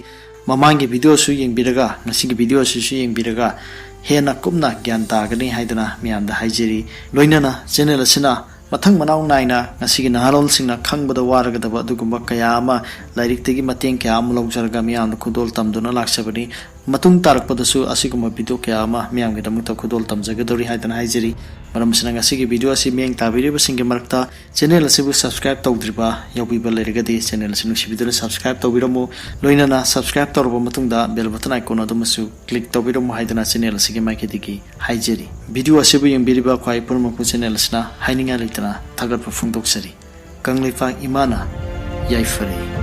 ꯃꯃꯥꯡꯒꯤ ꯚꯤꯗꯤꯑꯣꯁꯨ ꯌꯦꯡꯕꯤꯔꯒ ꯉꯁꯤꯒꯤ ꯚꯤꯗꯤꯑꯣ ꯑꯁꯤꯁꯨ ꯌꯦꯡꯕꯤꯔꯒ ꯍꯦꯟꯅ ꯀꯨꯞꯅ ꯒ꯭ꯌꯥꯟ ꯇꯥꯒꯅꯤ ꯍꯥꯏꯗꯅ ꯃꯌꯥꯝꯗ ꯍꯥꯏꯖꯔꯤ꯫ ꯂꯣꯏꯅꯅ ꯆꯦꯅꯦꯜ ꯑꯁꯤꯅ ꯃꯊꯪ ꯃꯅꯥꯎ ꯅꯥꯏꯅ ꯉꯁꯤꯒꯤ ꯅꯍꯥꯔꯣꯜꯁꯤꯡꯅ ꯈꯪꯕꯗ ꯋꯥꯔꯒꯗꯕ ꯑꯗꯨꯒꯨꯝꯕ ꯀꯌꯥ ꯑꯃ ꯂꯥꯏꯔꯤꯛꯇꯒꯤ ꯃꯇꯦꯡ ꯀꯌꯥ ꯑꯃ ꯂꯧꯖꯔꯒ ꯃꯤꯌꯥꯝꯗ ꯈꯨꯗꯣꯜ ꯇꯝꯗꯨꯅ ꯂꯥꯛꯆꯕꯅꯤ꯫ ꯃꯇꯨꯡ ꯇꯥꯔꯛꯄꯗꯁꯨ ꯑꯁꯤꯒꯨꯝꯕ ꯚꯤꯗꯤꯑꯣ ꯀꯌꯥ ꯑꯃ ꯃꯤꯌꯥꯝꯒꯤꯗꯃꯛꯇ ꯈꯨꯗꯣꯜ ꯇꯝꯖꯒꯗꯧꯔꯤ ꯍꯥꯏꯗꯅ ꯍꯥꯏꯖꯔꯤ꯫ ꯃꯔꯝ ꯑꯁꯤꯅ ꯉꯁꯤꯒꯤ ꯚꯤꯗꯤꯑꯣ ꯑꯁꯤ ꯃꯤꯠꯌꯦꯡ ꯇꯥꯕꯤꯔꯤꯕꯁꯤꯡꯒꯤ ꯃꯔꯛꯇ ꯆꯦꯅꯦꯜ ꯑꯁꯤꯕꯨ ꯁꯕꯁꯀ꯭ꯔꯥꯏꯕ ꯇꯧꯗ꯭ꯔꯤꯕ ꯌꯥꯎꯕꯤꯕ ꯂꯩꯔꯒꯗꯤ ꯆꯦꯅꯦꯜ ꯑꯁꯤ ꯅꯨꯡꯁꯤꯕꯤꯗꯨꯅ ꯁꯕꯁꯀ꯭ꯔꯥꯏꯕ ꯇꯧꯕꯤꯔꯝꯃꯨ꯫ ꯂꯣꯏꯅꯅ ꯁꯕꯁꯀ꯭ꯔꯥꯏꯕ ꯇꯧꯔꯕ ꯃꯇꯨꯡꯗ ꯕꯦꯜ ꯕꯇꯟ ꯑꯥꯏꯀꯣꯟ ꯑꯗꯨꯃꯁꯨ ꯀ꯭ꯂꯤꯛ ꯇꯧꯕꯤꯔꯝꯃꯨ ꯍꯥꯏꯗꯅ ꯆꯦꯅꯦꯜ ꯑꯁꯤꯒꯤ ꯃꯥꯏꯀꯩꯗꯒꯤ ꯍꯥꯏꯖꯔꯤ꯫ ꯚꯤꯗꯤꯑꯣ ꯑꯁꯤꯕꯨ ꯌꯦꯡꯕꯤꯔꯤꯕ ꯈ꯭ꯋꯥꯏ ꯄꯨꯝꯅꯃꯛꯄꯨ ꯆꯦꯅꯦꯜ ꯑꯁꯤꯅ ꯍꯥꯏꯅꯤꯡꯉꯥꯏ ꯂꯩꯇꯅ ꯊꯥꯒꯠꯄ ꯐꯣꯡꯗꯣꯛꯆꯔꯤ꯫ ꯀꯪꯂꯩꯄꯥꯛ ꯏꯃꯥꯅ ꯌꯥꯏꯐꯔꯦ꯫